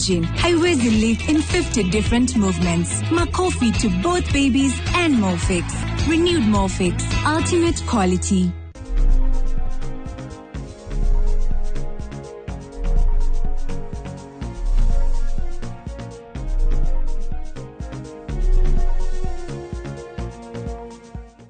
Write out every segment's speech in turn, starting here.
Imagine, haiwezi leak in 50 different movements. Makofi to both babies and Molfix. Renewed Molfix. Ultimate quality.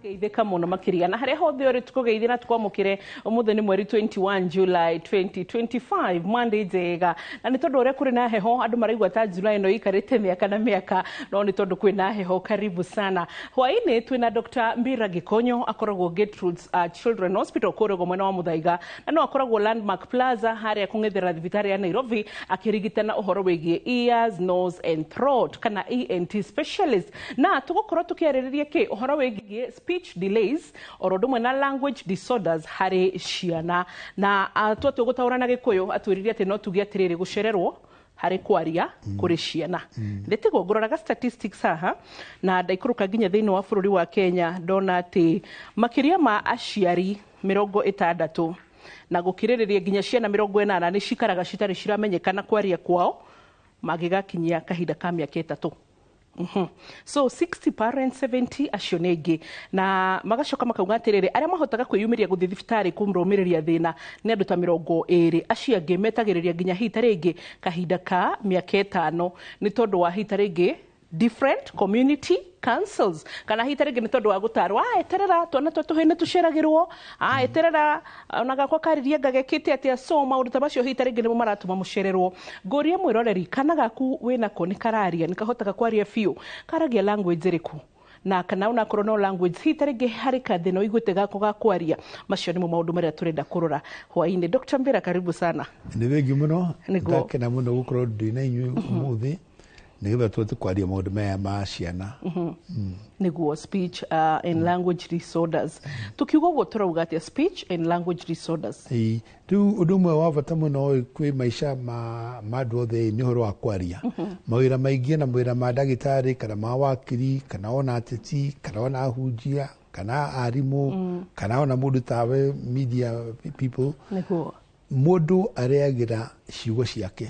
Geithĩka mũno makĩria na harĩa hothe ũrĩ, tũkũgeithia na tũkwamũkĩre. Ũmũthĩ nĩ mweri 21 July 2025, Monday njega. Na nĩ tondũ ũrĩa kũrĩ na heho, andũ maraigua ta July ĩno ĩikarĩte mĩaka na mĩaka, no nĩ tondũ kwĩna heho. Karibu sana. Hwaĩ-inĩ twĩna Dr. Mbira Gĩkonyo, akoragwo Gertrude's Children Hospital kũrĩa ũguo mwena wa Mũthaiga, na no akoragwo Landmark Plaza harĩa kũng'ethera thibitarĩ ya Nairobi, akĩrigitana ũhoro wĩgiĩ ears, nose and throat kana ENT specialist. Na tũgũkorwo tũkĩarĩrĩria kĩ ũhoro wĩgiĩ speech delays oro ũndũ ũmwe na language disorders harĩ ciana. Na twatua gũtaũra na Gĩkũyũ, atwĩrire atĩ no tuge atĩrĩrĩ, gũcererwo harĩ kwaria kũrĩ ciana. Nĩtiguo ngũroraga statistics haha na ndaikũrũka nginya thĩinĩ wa bũrũri wa Kenya, ndona atĩ makĩria ma aciari 60 na gũkirĩrĩria nginya ciana 80 nĩ cikaraga citarĩ ciramenyekana kwaria kwao mangĩgakinyia kahinda ka mĩaka 3. So 60 parents, 70 acio nĩ aingĩ. Na magacoka makauga atĩrĩrĩ, arĩa mahotaga kwĩyumĩria gũthiĩ thibitarĩ kũrũmĩrĩria thĩna nĩ andũ ta 20. Acio angĩ metagĩrĩria nginya hihi ta rĩngĩ kahinda ka mĩaka 5, nĩ tondũ wa hihi ta rĩngĩ different community councils, kana hihi ta rĩngĩ nĩ tondũ wa gũtarwo, "Ah, eterera, twana twa tũhĩĩ nĩ tũceragĩrwo, ah, eterera, ona gakwa karirie ngagekĩte atĩa." So maũndũ ta macio hihi ta rĩngĩ nĩmo maratũma mũcererwo. Ngũrie mwĩroreri, kana gaku wĩnako nĩ kararia, nĩ kahotaga kwaria biũ? Karagia language ĩrĩkũ? Na kana onakorwo no language, hihi ta rĩngĩ harĩ kathĩna ũiguĩte gako ga kwaria? Macio nĩmo maũndũ marĩa tũrenda kũrora hwaĩ-inĩ. Dr. Mbira, karibu sana. Nĩ thengiũ mũno. Nĩguo. Ndakena mũno gũkorwo ndĩ na inyuĩ ũmũthĩ nĩgetha tũhote kwaria maũndũ maya ma ciana. Nĩguo, speech and language disorders. Tukiuga ũguo tũrauga atĩa, speech and language disorders? Ĩĩ, rĩu ũndũ ũmwe wa bata mũno ĩ, kwĩ maica ma andũ othe nĩ ũhoro wa kwaria. Mawĩra maingĩ na mawĩra ma ndagĩtarĩ kana ma wakiri kana ona ateti kana ona ahunjia kana arimũ kana ona mũndũ tawe, media people, mũndũ arĩagĩra ciugo ciake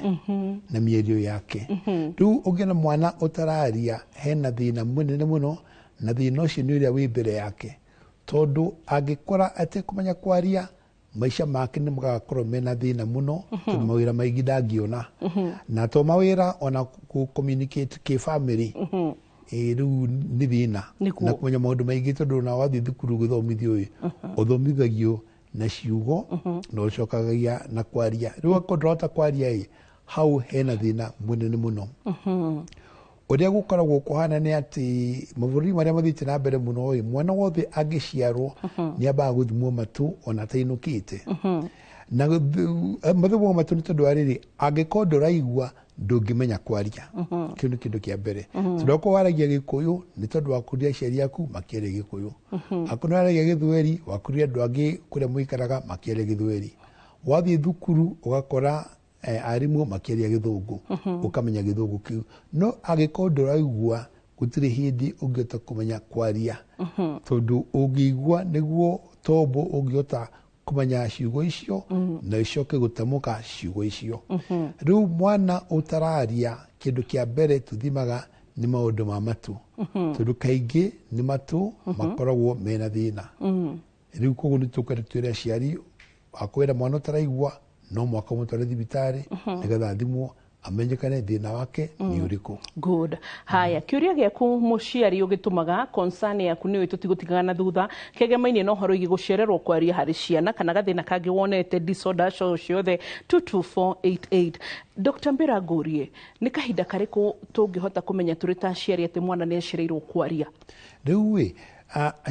na mĩario yake. Rĩu ũngĩona mwana ũtararia, hena thĩna mũnene mũno, na thĩna ũcio nĩ ũrĩa wĩ mbere yake, tondũ angĩkora atekũmenya kwaria, maica make nĩ magakorwo mena thĩna mũno, tondũ mawĩra maingĩ ndangĩona, na to mawĩra, ona kũ communicate kĩ family. Ĩ, rĩu nĩ thĩna. Na kũmenya maũndũ maingĩ, tondũ ona wathiĩ thukuru gũthomithio ĩ, ũthomithagio na ciugo na ũcokagagia na kwaria. Rĩu akorwo ndũrahota kwaria ĩ, hau hena thĩna mũnene mũno. Ũrĩa gũkoragwo kũhana nĩ atĩ mabũrũri marĩa mathiĩte na mbere mũno ĩ, mwana wothe angĩciarwo nĩ ambaga gũthimwo matũ ona atainũkĩte. Na mathimwo matũ nĩ tondũ wa rĩrĩ, angĩkorwo ndũraigua, ndũngĩmenya kwaria. Kĩu nĩ kĩndũ kĩa mbere, tondũ akorwo waragia Gĩkũyũ nĩ tondũ wakũrire aciari aku makĩaria Gĩkũyũ, akorwo waragia Gĩthweri wakũrire andũ angĩ kũrĩa mũikaraga makĩaria Gĩthweri, wathiĩ thukuru ũgakora arimũ makĩaria Gĩthũngũ, ũkamenya Gĩthũngũ kĩu. No angĩkorwo ndũraigua, gũtirĩ hĩndĩ ũngĩhota kũmenya kwaria, tondũ ũngĩigua nĩguo tombo ũngĩhota kũmenya ciugo icio na icoke gũtamũka ciugo icio. Rĩu mwana ũtararia, kĩndũ kĩa mbere tũthimaga nĩ maũndũ ma matũ, tondũ kaingĩ nĩ matũ makoragwo mena thĩna. Rĩu koguo nĩ tũkwenda twĩre aciari, akwĩra mwana ũtaraigua no mwaka ũmũtware thibitarĩ nĩgetha athimwo, amenyekane thĩna wake nĩ ũrĩkũ. Good. Haya, kĩũria gĩaku mũciari ũgĩtũmaga, concern yaku nĩ tũtigũtigaga na thutha kĩgemaine na ũhoro wĩgiĩ gũcererwo kwaria harĩ ciana kana gathĩna kangĩ wonete, disorder cio ciothe, 22488. Dr. Mbira, ngũrie, nĩ kahinda karĩkũ tũngĩhota kũmenya tũrĩ ta aciari atĩ mwana nĩ acereirwo kwaria? Rĩu ĩ,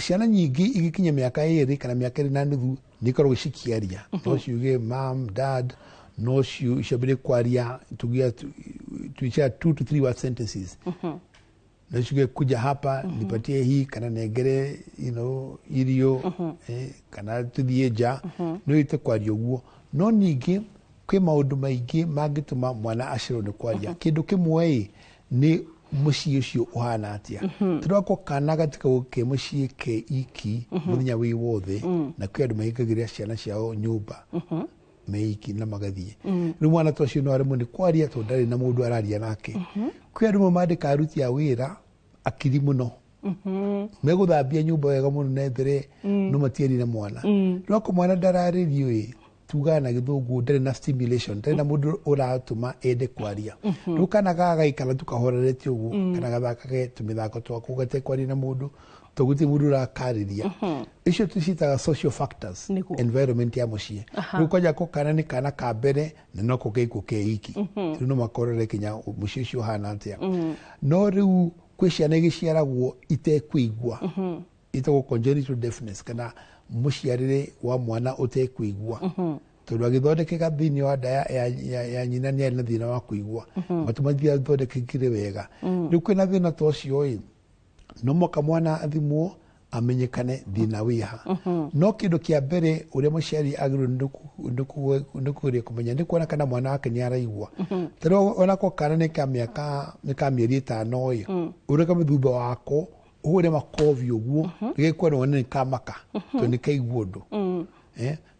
ciana nyingĩ igĩkinya mĩaka 2 kana mĩaka 2.5 nĩ ikoragwo cikĩaria. No ciuge "Mum", "Dad", no ciambĩrĩrie kwaria tugia tuicia two to three word sentences. No ciuge "Kuja hapa, nipatie hii" kana "Nengere irio", kana "Tuthiĩ nja". No ĩte kwaria ũguo. No ningĩ kwĩ maũndũ maingĩ mangĩtũma mwana acererwo nĩ kwaria. Kĩndũ kĩmwe ĩ nĩ mũciĩ ũcio ũhana atĩa, tondũ akorwo kana gatikoragwo ke mũciĩ ke iki mũthenya wĩ wothe, na kwĩ andũ mahingagĩria ciana ciao nyũmba. meiki na magathiĩ. Rĩu mwana ta ũcio no aremwo nĩ kwaria tondũ ndarĩ na mũndũ araria nake. Kwĩ andũ amwe mandĩkaga aruti a wĩra akiri mũno, megũthambia nyũmba wega mũno na ethere, no matiarie na mwana. Rĩu akorwo mwana ndararĩrio ĩ, tugaga na Gĩthũngũ ndarĩ na stimulation, ndarĩ na mũndũ ũratũma ende kwaria. Rĩu kana gaka gaikara tu kahorerete ũguo, kana gathakage tũmĩthako twako gatekwaria na mũndũ, tondũ gũtirĩ mũndũ ũrakarĩria. Icio tũciĩtaga social factors. Environment ya mũciĩ. Rĩu kwanja ko kana nĩ kana ka mbere na noko geikwo ke iki, rĩu no makorere kinya mũciĩ ũcio ũhana atĩa. No rĩu kwĩ ciana igĩciaragwo itekũigua, ĩtagwo congenital deafness, kana mũciarĩre wa mwana ũtekũigua, tondũ agĩthondekeka thĩinĩ wa nda ya nyina nĩ arĩ na thĩna wa kũigua, matũ matiathondekekire wega. Rĩu kwĩna thĩna ta ũcio ĩ, no mũhaka mwana athimwo amenyekane thĩna wĩha. No kĩndũ kĩa mbere ũrĩa mũciari agĩrĩirwo nĩ kũgeria kũmenya nĩ kuona kana mwana wake nĩ araigua. Ta rĩu onako kana nĩ ka mĩaka, nĩ ka mĩeri 5 ĩ, ũreke mũthumba wako ũhũre makobi ũguo, nĩgekuona wone nĩ kamaka tondũ nĩ kaigua ũndũ.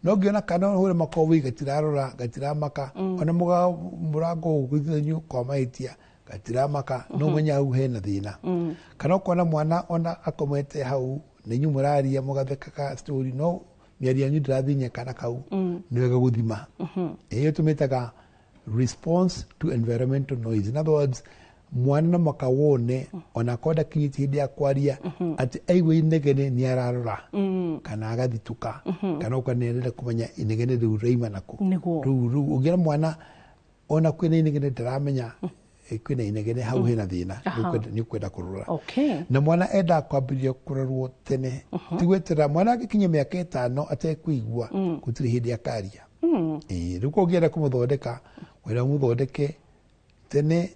No ngĩona kana ũhũre makobi gatirarora, gatiramaka, ona mũrango ũgũithanio kwa mahĩtia gatiramaka, no ũmenye hau hena thĩna. Kana ũkona mwana ona akomete hau na inyuĩ mũraria mũgathekaga story, no mĩario yanyu ndĩrathinyia kana kau, nĩ wega gũthima. Ĩyo tũmĩtaga response to environmental noise. In other words, mwana no mũhaka wone ona akorwo ndakinyĩtie hĩndĩ ya kwaria atĩ aigua inegene nĩ ararora kana agathitũka, kana ũka nĩ arenda kũmenya inegene rĩu rĩaima nakũ. Rĩu ũngĩona mwana ona kwĩna inegene ndaramenya kwĩna inegene, hau hena thĩna, nĩ ũkwenda kũrora. Na mwana endaga kwambĩrĩria kũrorwo tene, ti gweterera mwana angĩkinyia mĩaka 5 atekũigua, gũtirĩ hĩndĩ akaria. Rĩu korwo ũngĩenda kũmũthondeka, wenda ũmũthondeke tene,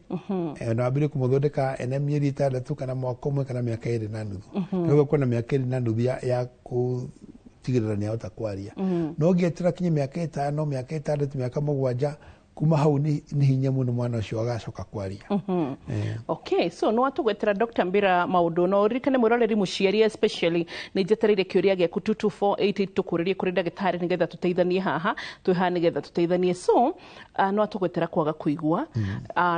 na wambĩrĩrie kũmũthondeka ena mĩeri 6 kana mwaka 1 kana mĩaka 2.5. Rĩu ũgakorwo na mĩaka 2.5 ya gũtigĩrĩra nĩ ahota kwaria. No ũngĩeterera kinya mĩaka 5, mĩaka 6, mĩaka 7, kuma hau nĩ hinya mũno mwana ũcio agacoka kwaria. Okay, so no watũgwetera Dr. Mbira maũndũ, no ũririkane mwĩroreri mũciari especially nĩ njetereire kĩũria gĩaku 22488 tũkũrĩrie kũrĩ ndagĩtarĩ nĩgetha tũteithanie haha, twĩ haha nĩgetha tũteithanie. So no atũgwetera kwaga kũigua.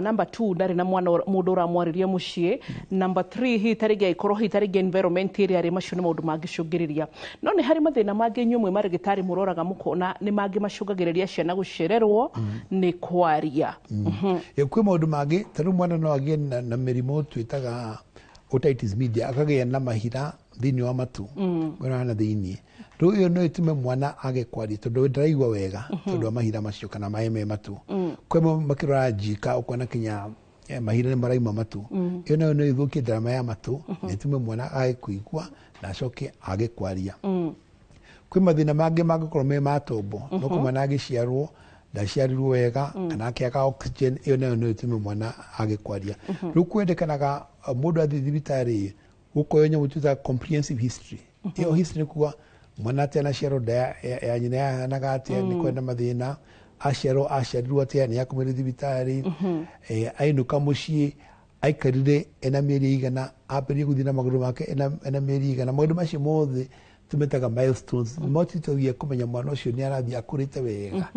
Number 2, ndarĩ na mwana mũndũ ũramwarĩria mũciĩ. Number 3, hihi ta rĩngĩ angĩkorwo hihi ta rĩngĩ environment ĩrĩa arĩ, macio nĩ maũndũ mangĩcũngĩrĩria. No nĩ harĩ mathĩna mangĩ inyuĩ mwĩ marĩgĩtarĩ mũroraga mũkona nĩ mangĩ macũngagĩrĩria ciana gũcererwo nĩ kwaria? Kwĩ maũndũ mangĩ, ta rĩu mwana no agĩe na mĩrimũ twĩtaga otitis media, akagĩa na mahira thĩinĩ wa matũ ngona na thĩinĩ. Rĩu ĩyo no ĩtũme mwana age kwaria tondũ ndaraigua wega tondũ wa mahira macio kana maĩ me matũ. Kwĩ amwe makĩrora njika ũkona kinya mahira nĩ marauma matũ. Ĩyo nayo no ĩthũkie ndarama ya matũ na ĩtũme mwana age kũigua na acoke age kwaria. Kwĩ mathĩna mangĩ mangĩkorwo me ma tombo, no kwĩ mwana agĩciarwo ndaciarirwo wega kana akĩaga oxygen, ĩyo nayo no ĩtũme mwana age kwaria. Rĩu kwendekanaga mũndũ athiĩ thibitarĩ gũkoywo nyamũ twĩtaga comprehensive history. Ĩyo history nĩ kuga mwana atĩa anaciarwo nda ya nyina yahanaga atĩa, nĩ kwenda mathĩna, aciarwo aciarirwo atĩa, nĩ akomire thibitarĩ, ainũka mũciĩ aikarire ena mĩeri igana, ambĩrĩrie gũthiĩ na magũrũ make ena mĩeri igana. Maũndũ macio mothe tũmetaga milestones, nĩ matũteithagia kũmenya mwana ũcio nĩ arathiĩ akũrĩte wega.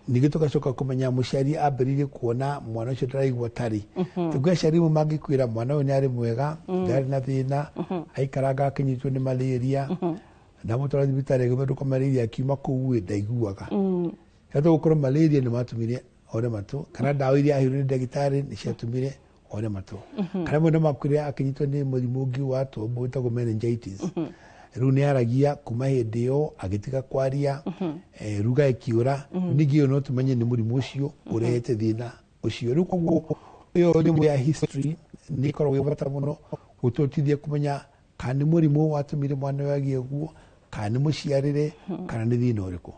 Ningĩ tũgacoka kũmenya mũciari ambĩrĩirie kuona mwana ũcio ndaraigua tarĩ. Tondũ aciari amwe mangĩkwĩra mwana ũyũ nĩ arĩ mwega, ndarĩ na thĩna, aikaranga akĩnyitwo nĩ malaria, ndamũtwara thibitarĩ agĩthondekwo malaria, akiuma kũu ĩ ndaiguaga. Yahota gũkorwo malaria nĩ matũmire one matũ, kana ndawa iria aheirwo nĩ ndagĩtarĩ nĩ ciatũmire one matũ. Kana amwe no makwĩre akĩnyitwo nĩ mũrimũ ũngĩ wa tombo wĩtagwo meningitis. Rĩu nĩ aragia kuma hĩndĩ ĩyo agĩtiga kwaria, ruga ĩkĩũra. Ningĩ ĩyo no tũmenye nĩ mũrimũ ũcio ũrehete thĩna ũcio. Rĩu koguo ĩyo nyamũ ya history nĩ ĩkoragwo ĩ bata mũno gũtũteithia kũmenya kana nĩ mũrimũ watũmire mwana ũyũ agĩe ũguo, kana nĩ mũciarĩre, kana nĩ thĩna ũrĩkũ.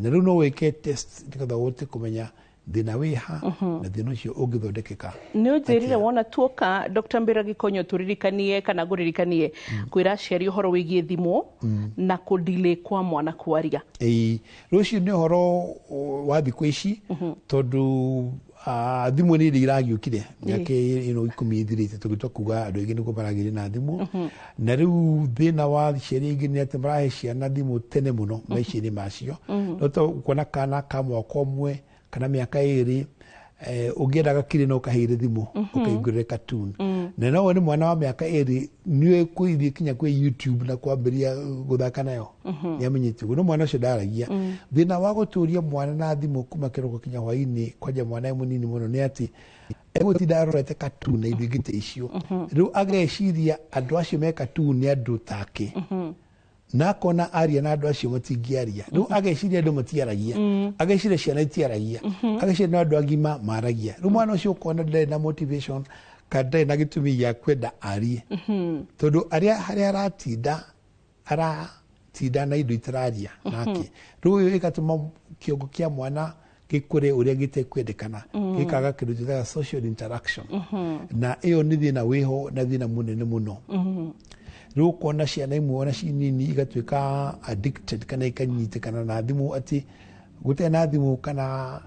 Na rĩu no wĩke test nĩgetha ũhote kũmenya thĩna wĩha na thĩna ũcio ũngĩthondekeka. Nĩ ũnjĩrire wona tuoka Dr. Mbira Gĩkonyo tũririkanie kana ngũririkanie kwĩra aciari ũhoro wĩgiĩ thimũ na kũdelay kwa mwana kwaria. Ĩĩ, rũciũ nĩ ũhoro wa thikũ ici tondũ Thimũ nĩ iria iragĩũkire mĩaka ĩno 10 ĩthirĩte, tũgĩtua kuga andũ aingĩ nĩguo maragĩire na thimũ. Na rĩu thĩna wa aciari aingĩ nĩ atĩ marahe ciana thimũ tene mũno maica-inĩ macio. No to kuona kana ka mwaka 1 kana mĩaka 2, ũngĩenda gakire no ũkaheire thimũ ũkaingũrĩre cartoon. Na no wone mwana wa mĩaka 2 nĩwe kũithiĩ kinya kwĩ YouTube na kwambĩrĩria gũthaka nayo, nĩ amenyete ũguo. No mwana ũcio ndaragia. Thĩna wa gũtũria mwana na thimũ kuma kĩroko kinya hwainĩ, kwanja mwana e mũnini mũno, nĩ atĩ egũtinda arorete cartoon na indo ingĩ ta icio. Rĩu ageciria andũ acio me cartoon nĩ andũ take, na akona aria na andũ acio matingĩaria. Rĩu ageciria andũ matiaragia, ageciria ciana itiaragia, ageciria no andũ agima maragia. Rĩu mwana ũcio ũkona ndarĩ na motivation kana ndarĩ na gĩtũmi gĩa kwenda arie, tondũ arĩa harĩa aratinda aratinda na indo itararia nake. Rĩu ũyũ ĩgatũma kĩongo kĩa mwana gĩkũre ũrĩa gĩtekwendekana, gĩkaga kĩndũ twĩtaga social interaction. Na ĩyo nĩ thĩna wĩho na thĩna mũnene mũno. Rĩu ũkona ciana imwe ona ci nini igatuĩka addicted kana ikanyitĩkana na thimũ, atĩ gũtarĩ na thimũ kana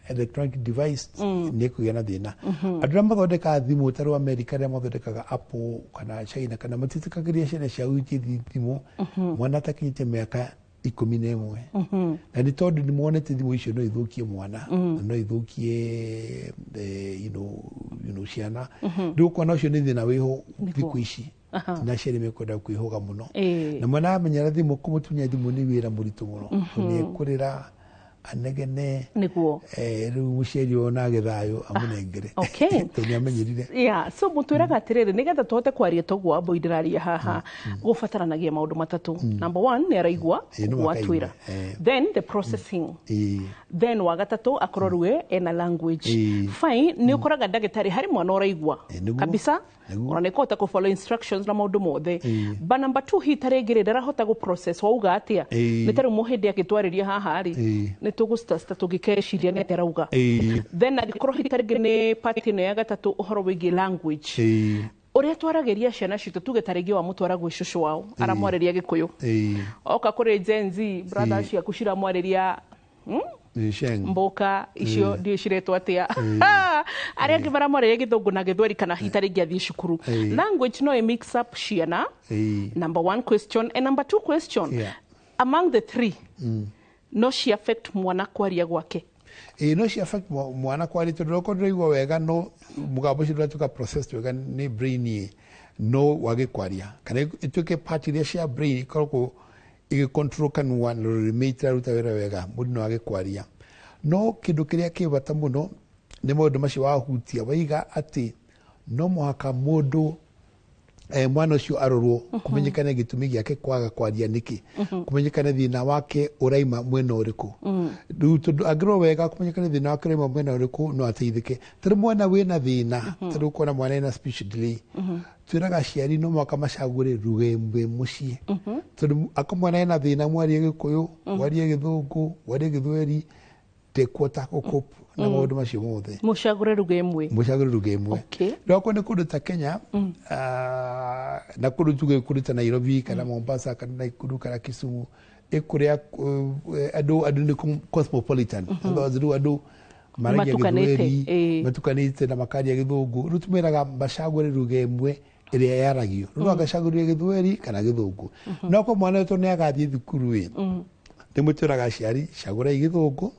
electronic device nĩ kũgĩa na thĩna. Andũ arĩa mathondekaga thimũ ta rĩu America, arĩa mathondekaga Apple kana China, kana matiĩtĩkagĩria ciana ciao itie thimũ mwana atakinyĩte mĩaka 11. Na nĩ tondũ nĩ monete thimũ icio no ithũkie mwana na no ithũkie ciana. Rĩu ũkona ũcio nĩ thĩna wĩho thikũ ici, na aciari mekwenda kwĩhũga mũno. Na mwana amenyera thimũ, kũmũtunya thimũ nĩ wĩra mũritũ mũno, nĩ ekũrĩra anegene. Rĩu mũciari ona age thayũ amũnengere tondũ nĩ amenyerire. Yeah, so mũtwĩraga atĩrĩrĩ, nĩgetha tũhote kwaria toguo wambui ndĩraria haha, gũbataranagia maũndũ matatũ. Number 1 nĩ araigua, Ĩĩ, no ũguo atwĩra. makaigua. Then the processing. Then wa gatatũ akorwo rĩu ena language. Fine, nĩ ũkoraga ndagĩtarĩ harĩ mwana ũraigua kabisa, ona nĩ kũhota kũ follow instructions na maũndũ mothe. But number 2 hi tarĩngĩ rĩ ndarahota gũ process wauga atĩa. Nĩ ta rĩu mũhĩndĩ akĩtwarĩria haha rĩ, nĩ tũgũstasta tũgĩkeciria nĩ atĩa arauga. Then angĩkorwo hi tarĩngĩ nĩ part ĩno ya gatatũ, ũhoro wĩgiĩ language, ũrĩa twaragĩria ciana citũ, tuge tarĩngĩ wamũtwara gwĩ cũcũ wao aramwarĩria Gĩkũyũ, oka kũrĩ Gen Z brother ciaku ciramwarĩria Sheng. Mboka icio ndiũ ciretwo atĩa, arĩa angĩ maramwarĩria Gĩthũngũ na Gĩthweri, kana hi tarĩngĩ athiĩ cukuru, language no ĩ mix up ciana. Number 1 question and number 2 question, among the 3 no ci affect mwana kwaria gwake? Ĩĩ, no ci affect mwana kwaria, tondũ okorwo ndũraigua wega, no mũgambo ũcio ndũratuĩka processed wega nĩ brain ĩ, no wage kwaria, kana ĩtuĩke part iria cia brain ikoragwo ĩgĩcontrol kanua na rũrĩmĩ itiraruta wĩra wega, mũndũ no age kwaria. No kĩndũ kĩrĩa kĩ bata mũno nĩ maũndũ macio wahutia, waiga atĩ no mũhaka mũndũ mwana ũcio arorwo, kũmenyekane gĩtũmi gĩake kwaga kwaria nĩkĩ, kũmenyekane thĩna wake ũraima mwena ũrĩkũ. Rĩu tondũ angĩrorwo wega kũmenyekane thĩna wake ũraima mwena ũrĩkũ, no ateithĩke. Tarĩ mwana wĩna thĩna, tarĩ ũkona mwana ena speech delay, twĩraga aciari no mũhaka macagũre ruga ĩmwe mũciĩ, tondũ akorwo mwana ena thĩna, mwarie Gĩkũyũ, mwarie Gĩthũngũ, mwarie Gĩthweri, ndekuhota gũcope na maũndũ macio mothe. Mũcagũre ruga ĩmwe. Mũcagũre ruga ĩmwe. Rĩu akorwo nĩ kũndũ ta Kenya, na kũndũ tuge kũndũ ta Nairobi kana Mombasa kana Nakuru kana Kisumu, ĩkũrĩa andũ nĩ cosmopolitan. Otherwise rĩu andũ maragia Matukanĩte, Gĩthweri, matukanĩte na makaria Gĩthũngũ. Rĩu tũmeraga macagũre ruga ĩmwe ĩrĩa yaragio. Rĩu agacagũrire Gĩthweri kana Gĩthũngũ. No akorwo mwana ũyũ nĩ agathiĩ thukuru ĩ, rĩmwe twĩraga aciari cagũrai Gĩthũngũ,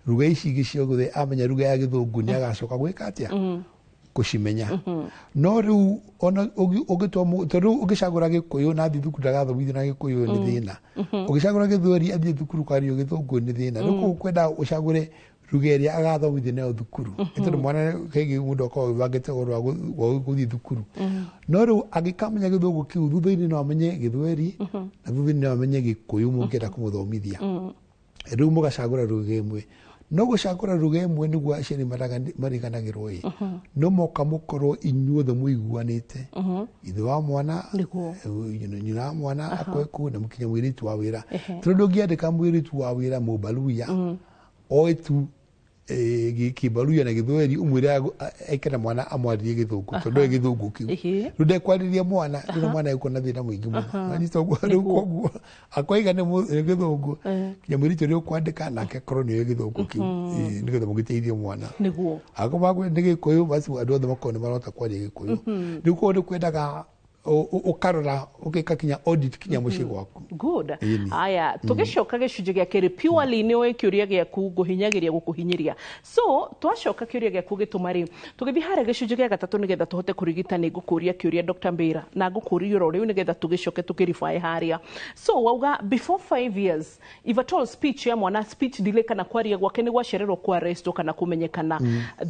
ruga ici ingĩ ciothe amenya ruga ya Gĩthũngũ nĩ agacoka gwĩka atĩa kũcimenya. No rĩu ona ũngĩtua tondũ rĩu ũngĩcagũra Gĩkũyũ na athiĩ thukuru ndagathomithio na Gĩkũyũ nĩ thĩna. Ũngĩcagũra Gĩthweri athiĩ thukuru kwario Gĩthũngũ nĩ thĩna. Rĩu koguo kwenda ũcagũre ruga ĩrĩa agathomithio nayo thukuru. Nĩ tondũ mwana kaingĩ mũndũ akoragwo agĩbangĩte ũhoro wa gũthiĩ thukuru. No rĩu angĩkamenya Gĩthũngũ kĩu, thutha-inĩ no amenye Gĩthweri na thutha-inĩ no amenye Gĩkũyũ mũngĩenda kũmũthomithia. Rĩu mũgacagũra ruga ĩmwe. No gũcagũra ruga ĩmwe nĩguo aciari mariganagĩrwo ĩ, no moka mũkorwo inyuothe mũiguanĩte, ithe wa mwana, nyina wa mwana akorwe kũu na mũkinya mũirĩtu wa wĩra, tondũ ndũngĩandĩka mũirĩtu wa wĩra mũbaluya oĩ tu Kibaruya na Gĩthweri ũmwĩre aikare na mwana amwarĩrie Gĩthũngũ tondũ ndoĩ Gĩthũngũ kĩu. Rĩu ndekwarĩria mwana, rĩu mwana egũkorwo na thĩna mũingĩ mũno. Wanyita ũguo? Rĩu koguo akwaiga nĩ Gĩthũngũ, nginya mũirĩtu ũrĩa ũkwandĩka nake akorwo nĩoĩ Gĩthũngũ kĩu, nĩgetha mũgĩteithie mwana. Akorwo nĩ Gĩkũyũ, basi andũ othe makorwo nĩ marahota kwaria Gĩkũyũ. Rĩu koguo nĩ kwendaga ũkarora, ũgeka kinya audit kinya mũciĩ gwaku. Good. Aya, tũgĩcoka gĩcunjĩ gĩa kerĩ, purely nĩ ũĩ kĩũria gĩaku ngũhinyagĩria gũkũhinyĩria, so twacoka kĩũria gĩaku gĩtũma rĩ, tũgĩthiĩ harĩa gĩcunjĩ gĩa gatatũ nĩgetha tũhote kũrigita, nĩ ngũkũria kĩũria Dr. Mbĩra, na ngũkũria oro rĩu nĩgetha tũgĩcoke tũkĩribae harĩa. So wauga before 5 years, if at all speech ya mwana, speech delay kana kwaria gwake nĩ gwacererwo kwa arrestwo kana kũmenyekana,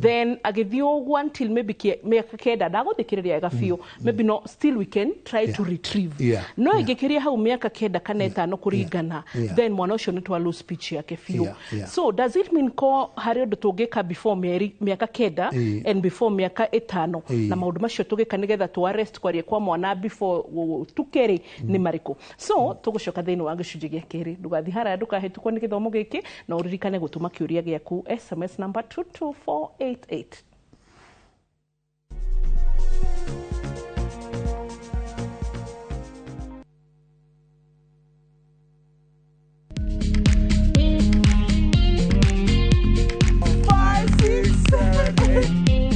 then agĩthiĩ ũguo until maybe mĩaka 9, ndagũthikĩrĩria wega biũ, maybe no, still we can try to retrieve. No ĩngĩkĩria hau mĩaka 9 kana 5 kũringana, then mwana ũcio nĩ twa lose speech yake biũ. So does it mean ko harĩ ũndũ tũngĩka before mĩeri mĩaka 9 and before mĩaka 5, na maũndũ macio tũgĩka nĩgetha tũ arrest kwaria kwa mwana before tuke rĩ nĩ marĩkũ? So tũgũcoka thĩinĩ wa gĩcunjĩ gĩa kerĩ. Ndũgathiĩ haraya, ndũkahĩtũkwo nĩ gĩthomo gĩkĩ, na ũririkane gũtũma kĩũria gĩaku SMS number 22488. Five, six, seven, eight.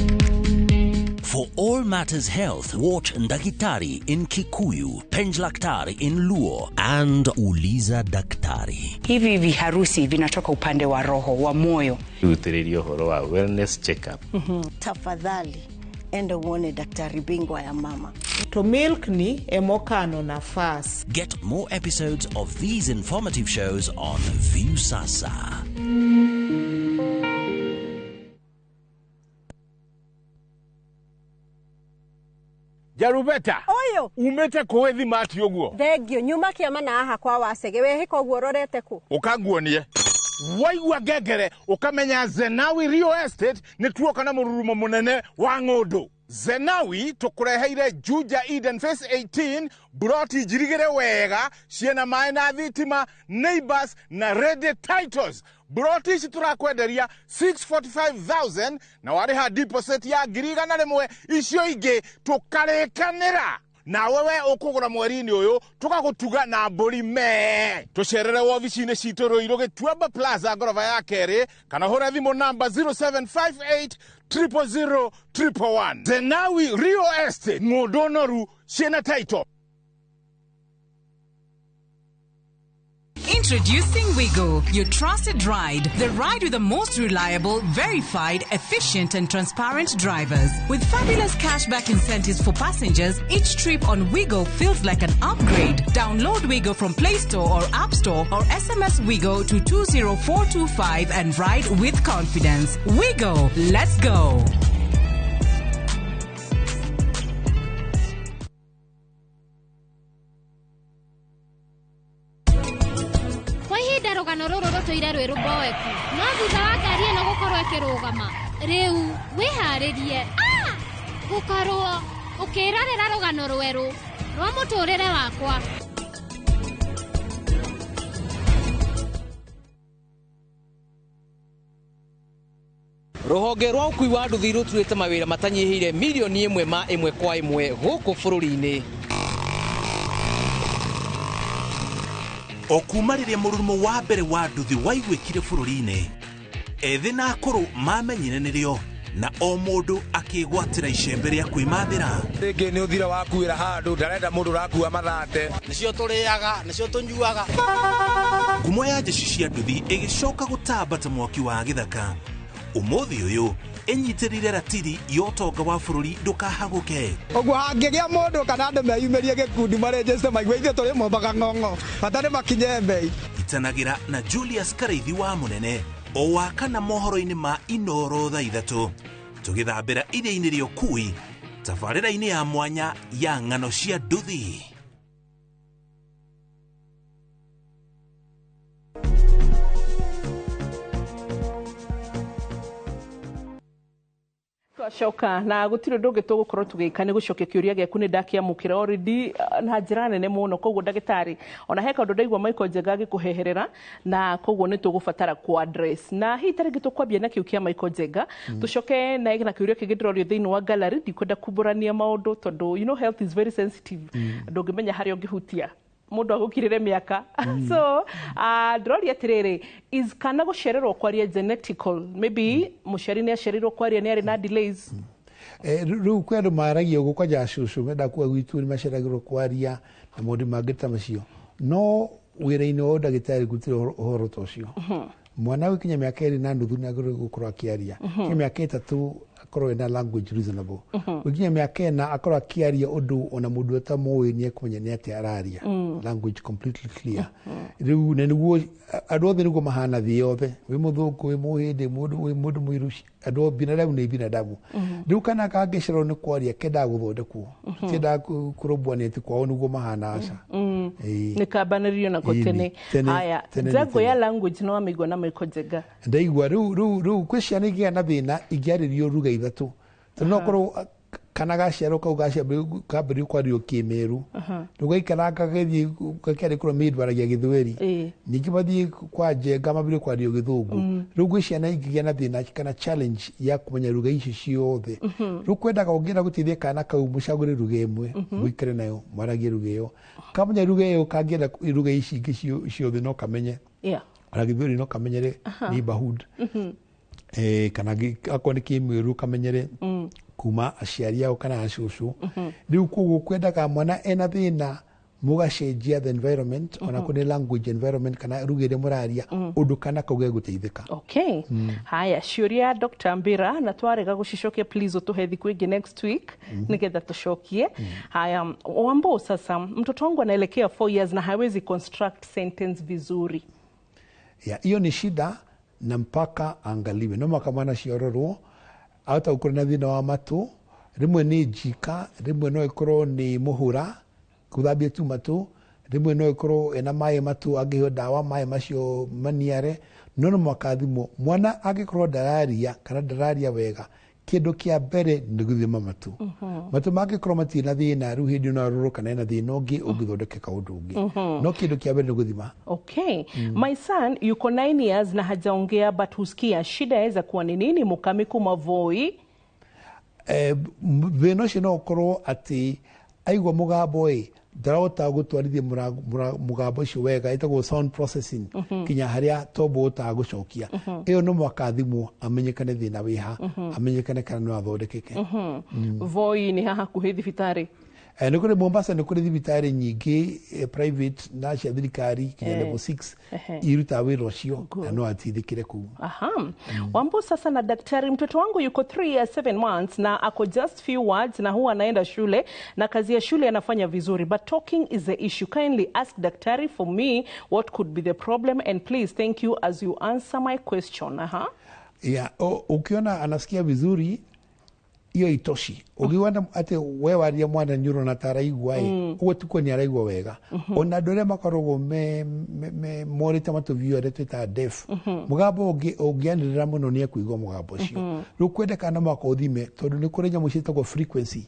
For all matters health, watch Ndagitari in Kikuyu, Penjlaktari in Luo, and Uliza Daktari. Hivi viharusi vinatoka upande wa roho wa moyo. Rutĩrĩrie ũhoro wa wellness check-up. Tafadhali enda uone daktari bingwa ya mama. To milk ni emokano nafas. Get more episodes of these informative shows on Viusasa. Jarubeta. Ũyũ. Umĩte kũĩ thimati ũguo? Thengio, nyuma kĩama na haha kwa wacege, wehĩka ũguo ũrorete kũ? Ũkanguonie waigua ngengere ũkamenya Zenawi Real Estate nĩ tuoka na mũrurumo mũnene wa ng'ũndũ. Zenawi tũkũreheire Juja Eden Phase 18, buroti njirigĩre wega, ciĩna maĩ na thitima, neighbors na ready titles. Buroti ici tũrakwenderia 645,000 na warĩha deposit ya 100,000, icio ingĩ tũkarĩkanĩra nawe. We ũkũgũra mweri-inĩ ũyũ, tũgagũtuga na mbũri mee. Tũcerere wobici-inĩ citũ Rũirũ Gĩtuamba Plaza ngoroba ya kerĩ, kana hũra thimũ namba 0758 000 111. Zenawi Real Estate, ng'ũndũ noru ciĩna title. Introducing Wigo, your trusted ride. The ride with the most reliable, verified, efficient, and transparent drivers. With fabulous cashback incentives for passengers, each trip on Wigo feels like an upgrade. Download Wigo from Play Store or App Store or SMS Wigo to 20425 and ride with confidence. Wigo, let's go. Kwa ihinda rũgano rũrũ rũtũire rwĩ rũmboeku, no thutha wa ngari ĩno gũkorwo ĩkĩrũgama rĩu, wĩharĩrie gũkorwo ũkĩrorera rũgano rwerũ rwa mũtũrĩre wakwa. Rũhonge rwa ũkui wa nduthi rũturĩte mawĩra matanyihĩire 1 million ma ĩmwe kwa ĩmwe gũkũ bũrũri-inĩ. O kuma rĩrĩa mũrurumo wa mbere wa nduthi waiguĩkire bũrũri-inĩ, ethĩ na akũrũ mamenyire nĩrĩo, na o mũndũ akĩgwatĩra icembe rĩa kwĩmathĩra. Rĩngĩ nĩ ũthira wakuĩra handũ, ndarenda mũndũ ũrakua mathate. Nĩcio tũrĩaga, nĩcio tũnyuaga. Ngumo ya njeci cia nduthi ĩgĩcoka gũtamba ta mwaki wa gĩthaka. Ũmũthĩ ũyũ ĩnyitĩrĩire ratiri ya ũtonga wa bũrũri ndũkahagũke. Ũguo hangĩgĩa mũndũ kana andũ meyumĩrie gĩkundi marĩnjĩte maigue ithuĩ tũrĩ mombaga ng'ong'o, bata nĩ makinye mbei. Itanagĩra na Julius Karaithi wa mũnene o wa kana mohoro-inĩ ma Inoro thaa 3, tũgĩthambĩra iria-inĩ rĩa ũkui tabarĩra-inĩ ya mwanya ya ng'ano cia nduthi. Twacoka na gũtirĩ ũndũ ũngĩ tũgũkorwo tũgĩka nĩ gũcokia kĩũria gĩaku nĩ ndakĩamũkĩra already na njĩra nene mũno. Koguo ndagĩtarĩ, ona he kaũndũ ndaigua Michael Njenga agĩkũheherera, na koguo nĩ tũgũbatara ku address, na hihi ta rĩngĩ tũkwambia na kĩu kĩa Michael Njenga, tũcoke na kĩũria kĩngĩ ndĩrorio thĩinĩ wa gallery. Ndikwenda kumbũrania maũndũ tondũ you know health is very sensitive, ndũngĩmenya harĩa ũngĩhutia mũndũ agũkirĩre mĩaka. So ndĩroria atĩrĩrĩ, is kana gũcererwo kwaria genetical? Maybe mũciari nĩ acereirwo kwaria, nĩ arĩ na delays. Rĩu kwĩ andũ maragia ũguo, kwanja cũcũ menda kuga gwitũ nĩ maceragĩrwo kwaria na maũndũ mangĩ ta macio, no wĩra-inĩ wa ũndagĩtarĩ gũtirĩ ũhoro ta ũcio. Mwana gũkinya mĩaka 2.5 nĩ agĩrĩirwo gũkorwo akĩaria, kinya mĩaka 3 akorwo ena language reasonable, gũkinya mĩaka 4 akorwo akĩaria ũndũ ona mũndũ ũtamũĩ nĩ ekũmenya nĩ atĩa araria, language completely clear. Rĩu na nĩguo andũ othe nĩguo mahana thĩ yothe, wĩ mũthũngũ, wĩ mũhĩndĩ, mũndũ wĩ mũndũ mũirũ, andũ binadamu nĩ binadamu. Rĩu kana kangĩcererwo nĩ kwaria kendaga gũthondekwo, tũtiendaga kũrũmbũania atĩ kwao nĩguo mahana, aca. Nĩ kambanĩrio nako tene. Haya, njango ya language nĩ wamĩigua na Michael Njenga. Ndaigua. Rĩu kwĩ ciana igĩa na thĩna ingĩarĩrio ruga ithatũ, tondũ no korwo kana gaciarwo kau kambĩrĩrio kwario kĩmeru, rĩu gaikara gagĩthiĩ gakĩandĩkĩrwo mĩndũ aragia gĩthweri, ningĩ mathiĩ kwa Njenga mambĩrĩrie kwario gĩthũngũ. Rĩu gwĩ ciana ingĩgĩa na thĩna kana challenge ya kũmenya ruga icio ciothe. Rĩu kwendaga ũngĩenda gũteithia kana kau, mũcagũre ruga ĩmwe, mũikare nayo, mwaragie ruga ĩyo. Kamenya ruga ĩyo, kangĩenda ruga ici ingĩ ciothe no kamenye, ona gĩthweri no kamenyere neighborhood, kana akorwo nĩ kĩmĩru kamenyere kuma aciari ao kana acũcũ. Rĩu koguo kwendaga mwana ena thĩna mũgacenjia the environment, ona kũrĩ language environment kana ruga ĩrĩa mũraria, ũndũ kana kau gegũteithĩka. Okay. Haya, ciũria Dr. Mbira na twarega gũcicokia, please ũtũhe thikũ ĩngĩ next week nĩgetha tũcokie. Haya, Wambo, sasa mtoto wangu anaelekea 4 years na hawezi construct sentence vizuri. Ya, hiyo ni shida na mpaka angaliwe, no mwaka mwana ciororwo ahota gũkorwo na thĩna wa matũ, rĩmwe nĩ njika, rĩmwe no ĩkorwo nĩ mũhũra gũthambia tu matũ, rĩmwe no ĩkorwo ena maĩ matũ, angĩheo ndawa maĩ macio maniare, no mwaka thimwo. Mwana angĩkorwo ndararia kana ndararia wega, kĩndũ kĩa mbere nĩ gũthima matũ. Matũ mangĩkorwo matirĩ na thĩna, rĩu hĩndĩ ĩyo no arorwo kana ena thĩna ũngĩ ũngĩthondekeka ũndũ ũngĩ, no kĩndũ kĩa mbere nĩ gũthima. Okay. My son yuko 9 years na hajaongea but husikia. Shida yaweza kuwa ni nini? Mukami kuma Voi. Thĩna ũcio no ũkorwo atĩ aigua mũgambo ĩ ndarahota gũtwarithia mũgambo ũcio wega, ĩtagwo sound processing, kinya harĩa tombo ũhotaga gũcokia. Ĩyo no mwaka thimwo amenyekane thĩna wĩha, amenyekane kana no athondekeke. Voi nĩ haha hakuhĩ thibitarĩ? Nĩ kũrĩ Mombasa, nĩ kũrĩ thibitarĩ nyingĩ private na cia thirikari kinya level 6 irutaga wĩra ũcio, na no ateithĩkĩre kũu. Aha. Wambo sasa na daktari, mtoto wangu yuko 3 years 7 months na ako just few words na huwa anaenda shule na kazi ya shule anafanya vizuri, but talking is the issue. Kindly ask daktari for me what could be the problem, and please thank you as you answer my question. Aha. Yeah, ukiona anasikia vizuri iyo itoshi. Ũngĩona atĩ we waria mwana nĩ ũrona ta araigua ĩ, ũguo ti kuo nĩ araigua wega. Ona andũ arĩa makoragwo me morĩte matũ biũ, arĩa twĩtaga deaf, mũgambo ũngĩanĩrĩra mũno nĩ ekũigua mũgambo ũcio. Rĩu kwendekana no mũhaka ũthime, tondũ nĩ kũrĩ nyamũ ciĩtagwo frequency,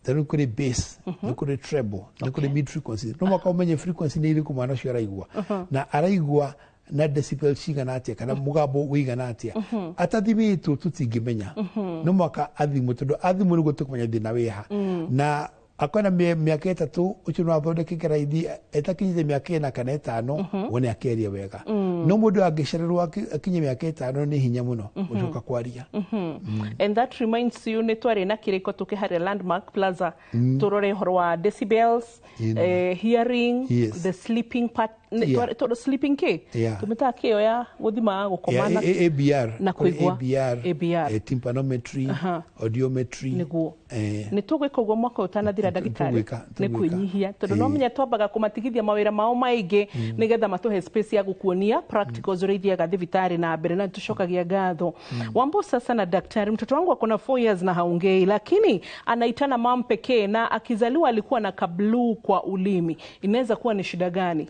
nĩ kũrĩ bass, nĩ kũrĩ treble, nĩ kũrĩ mid frequency. No mũhaka ũmenye frequency nĩ irĩkũ mwana ũcio araigua, na araigua na decibel cigana atĩa kana mũgambo wĩigana atĩa. Atathimĩtwo tũtingĩmenya, no mwaka athimwo, tondũ athimwo nĩguo tũkũmenya thĩna wĩha. Na akorwo na mĩaka 3 ũcio no athondekeke raithi, etakinyĩte mĩaka 4 kana 5 wone akĩaria wega. No mũndũ angĩcererwo akinye mĩaka 5 nĩ hinya mũno gũcoka kwaria. And that reminds you, nĩ twarĩ na kĩrĩko tũkĩharĩa Landmark Plaza, tũrore ũhoro wa decibels, hearing, the sleeping part, sleeping kĩ tũmĩtaga kĩo ya gũthima gũkoma na ABR na kũigua. ABR, tympanometry, audiometry. Nĩguo nĩ tũgwĩka ũguo mwaka ũtanathira, ndagĩtarĩ, nĩ kwĩnyihia, tondũ no menya twambaga kũmatigithia mawĩra mao maingĩ nĩgetha matũhe space ya gũkuonia practicals ũrĩa ithiaga thibitarĩ na mbere, na tũcokagia ngatho. Wambo sasa na daktari, mtoto wangu akona 4 years na haongei, lakini anaitana mam pekee, na akizaliwa alikuwa na kabluu kwa ulimi. Inaweza kuwa ni shida gani?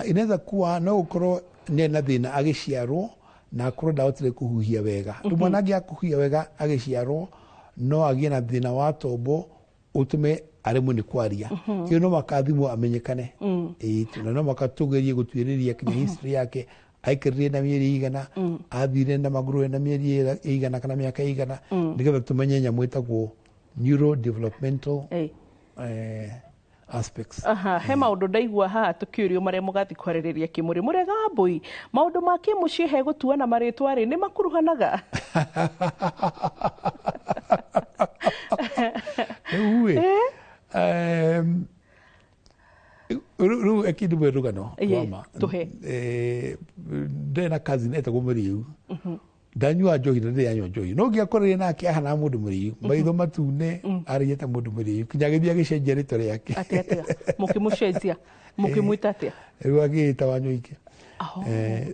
Inaweza kuwa no ũkorwo nĩ na thĩna agĩciarwo Na akorwo ndahotire kũhuhia wega. Rĩu mwana angĩaga kũhuhia wega agĩciarwo, no agĩe na thĩna wa tombo ũtũme aremwo nĩ kwaria. Ĩyo no makathimwo amenyekane. Ĩĩ, na no maka tũgerie gũtuĩrĩria kinya history yake, aikarire na mĩeri igana, athire na magũrũ na mĩeri ĩigana kana mĩaka ĩigana, nĩgetha tũmenye nyamũ ĩtagwo neurodevelopmental aspects. Aha, he maũndũ ndaigua haha tũkĩũrio marĩa mũgathi kwarĩrĩria kĩmũrĩ mũrega mbũi maũndũ ma kĩmũciĩ he gũtuana marĩtwa rĩ nĩ makuruhanaga. Rĩu ĩ, rĩu ĩkindĩ mwe rũgano rwa ma. Tũhe. Ndĩ na cousin etagwo Mũrĩu. Ndanyua njohi na ndĩranyua njohi, no ngĩakorire nake ahana mũndũ mũrĩu, maitho matune, aragia ta mũndũ mũrĩu, kinya agĩthiĩ agĩcenjia rĩtwa rĩake. Atĩa atĩa mũkĩmũcenjia mũkĩmwĩta atĩa? Rĩu agĩĩta Wanyũike.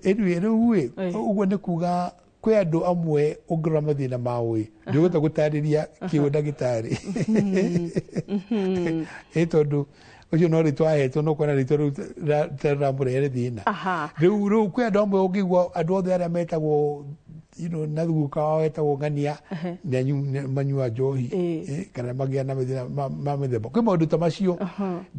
Anyway, rĩu ĩ, ũguo nĩ kuga kwĩ andũ amwe ũngĩrora mathĩna mao ĩ, ndũgũhota gũtarĩria kĩũ ndagĩtarĩ, ĩ tondũ ũcio no rĩtwa ahetwo, no kuona rĩtwa rĩu rĩramũrehere thĩna. Rĩu kwĩ andũ amwe ũngĩigua andũ othe arĩa metagwo na guka wao etagwo ng'ania nĩ manyua njohi, kana magĩa na mathĩna ma mĩthemba. Kwĩ maũndũ ta macio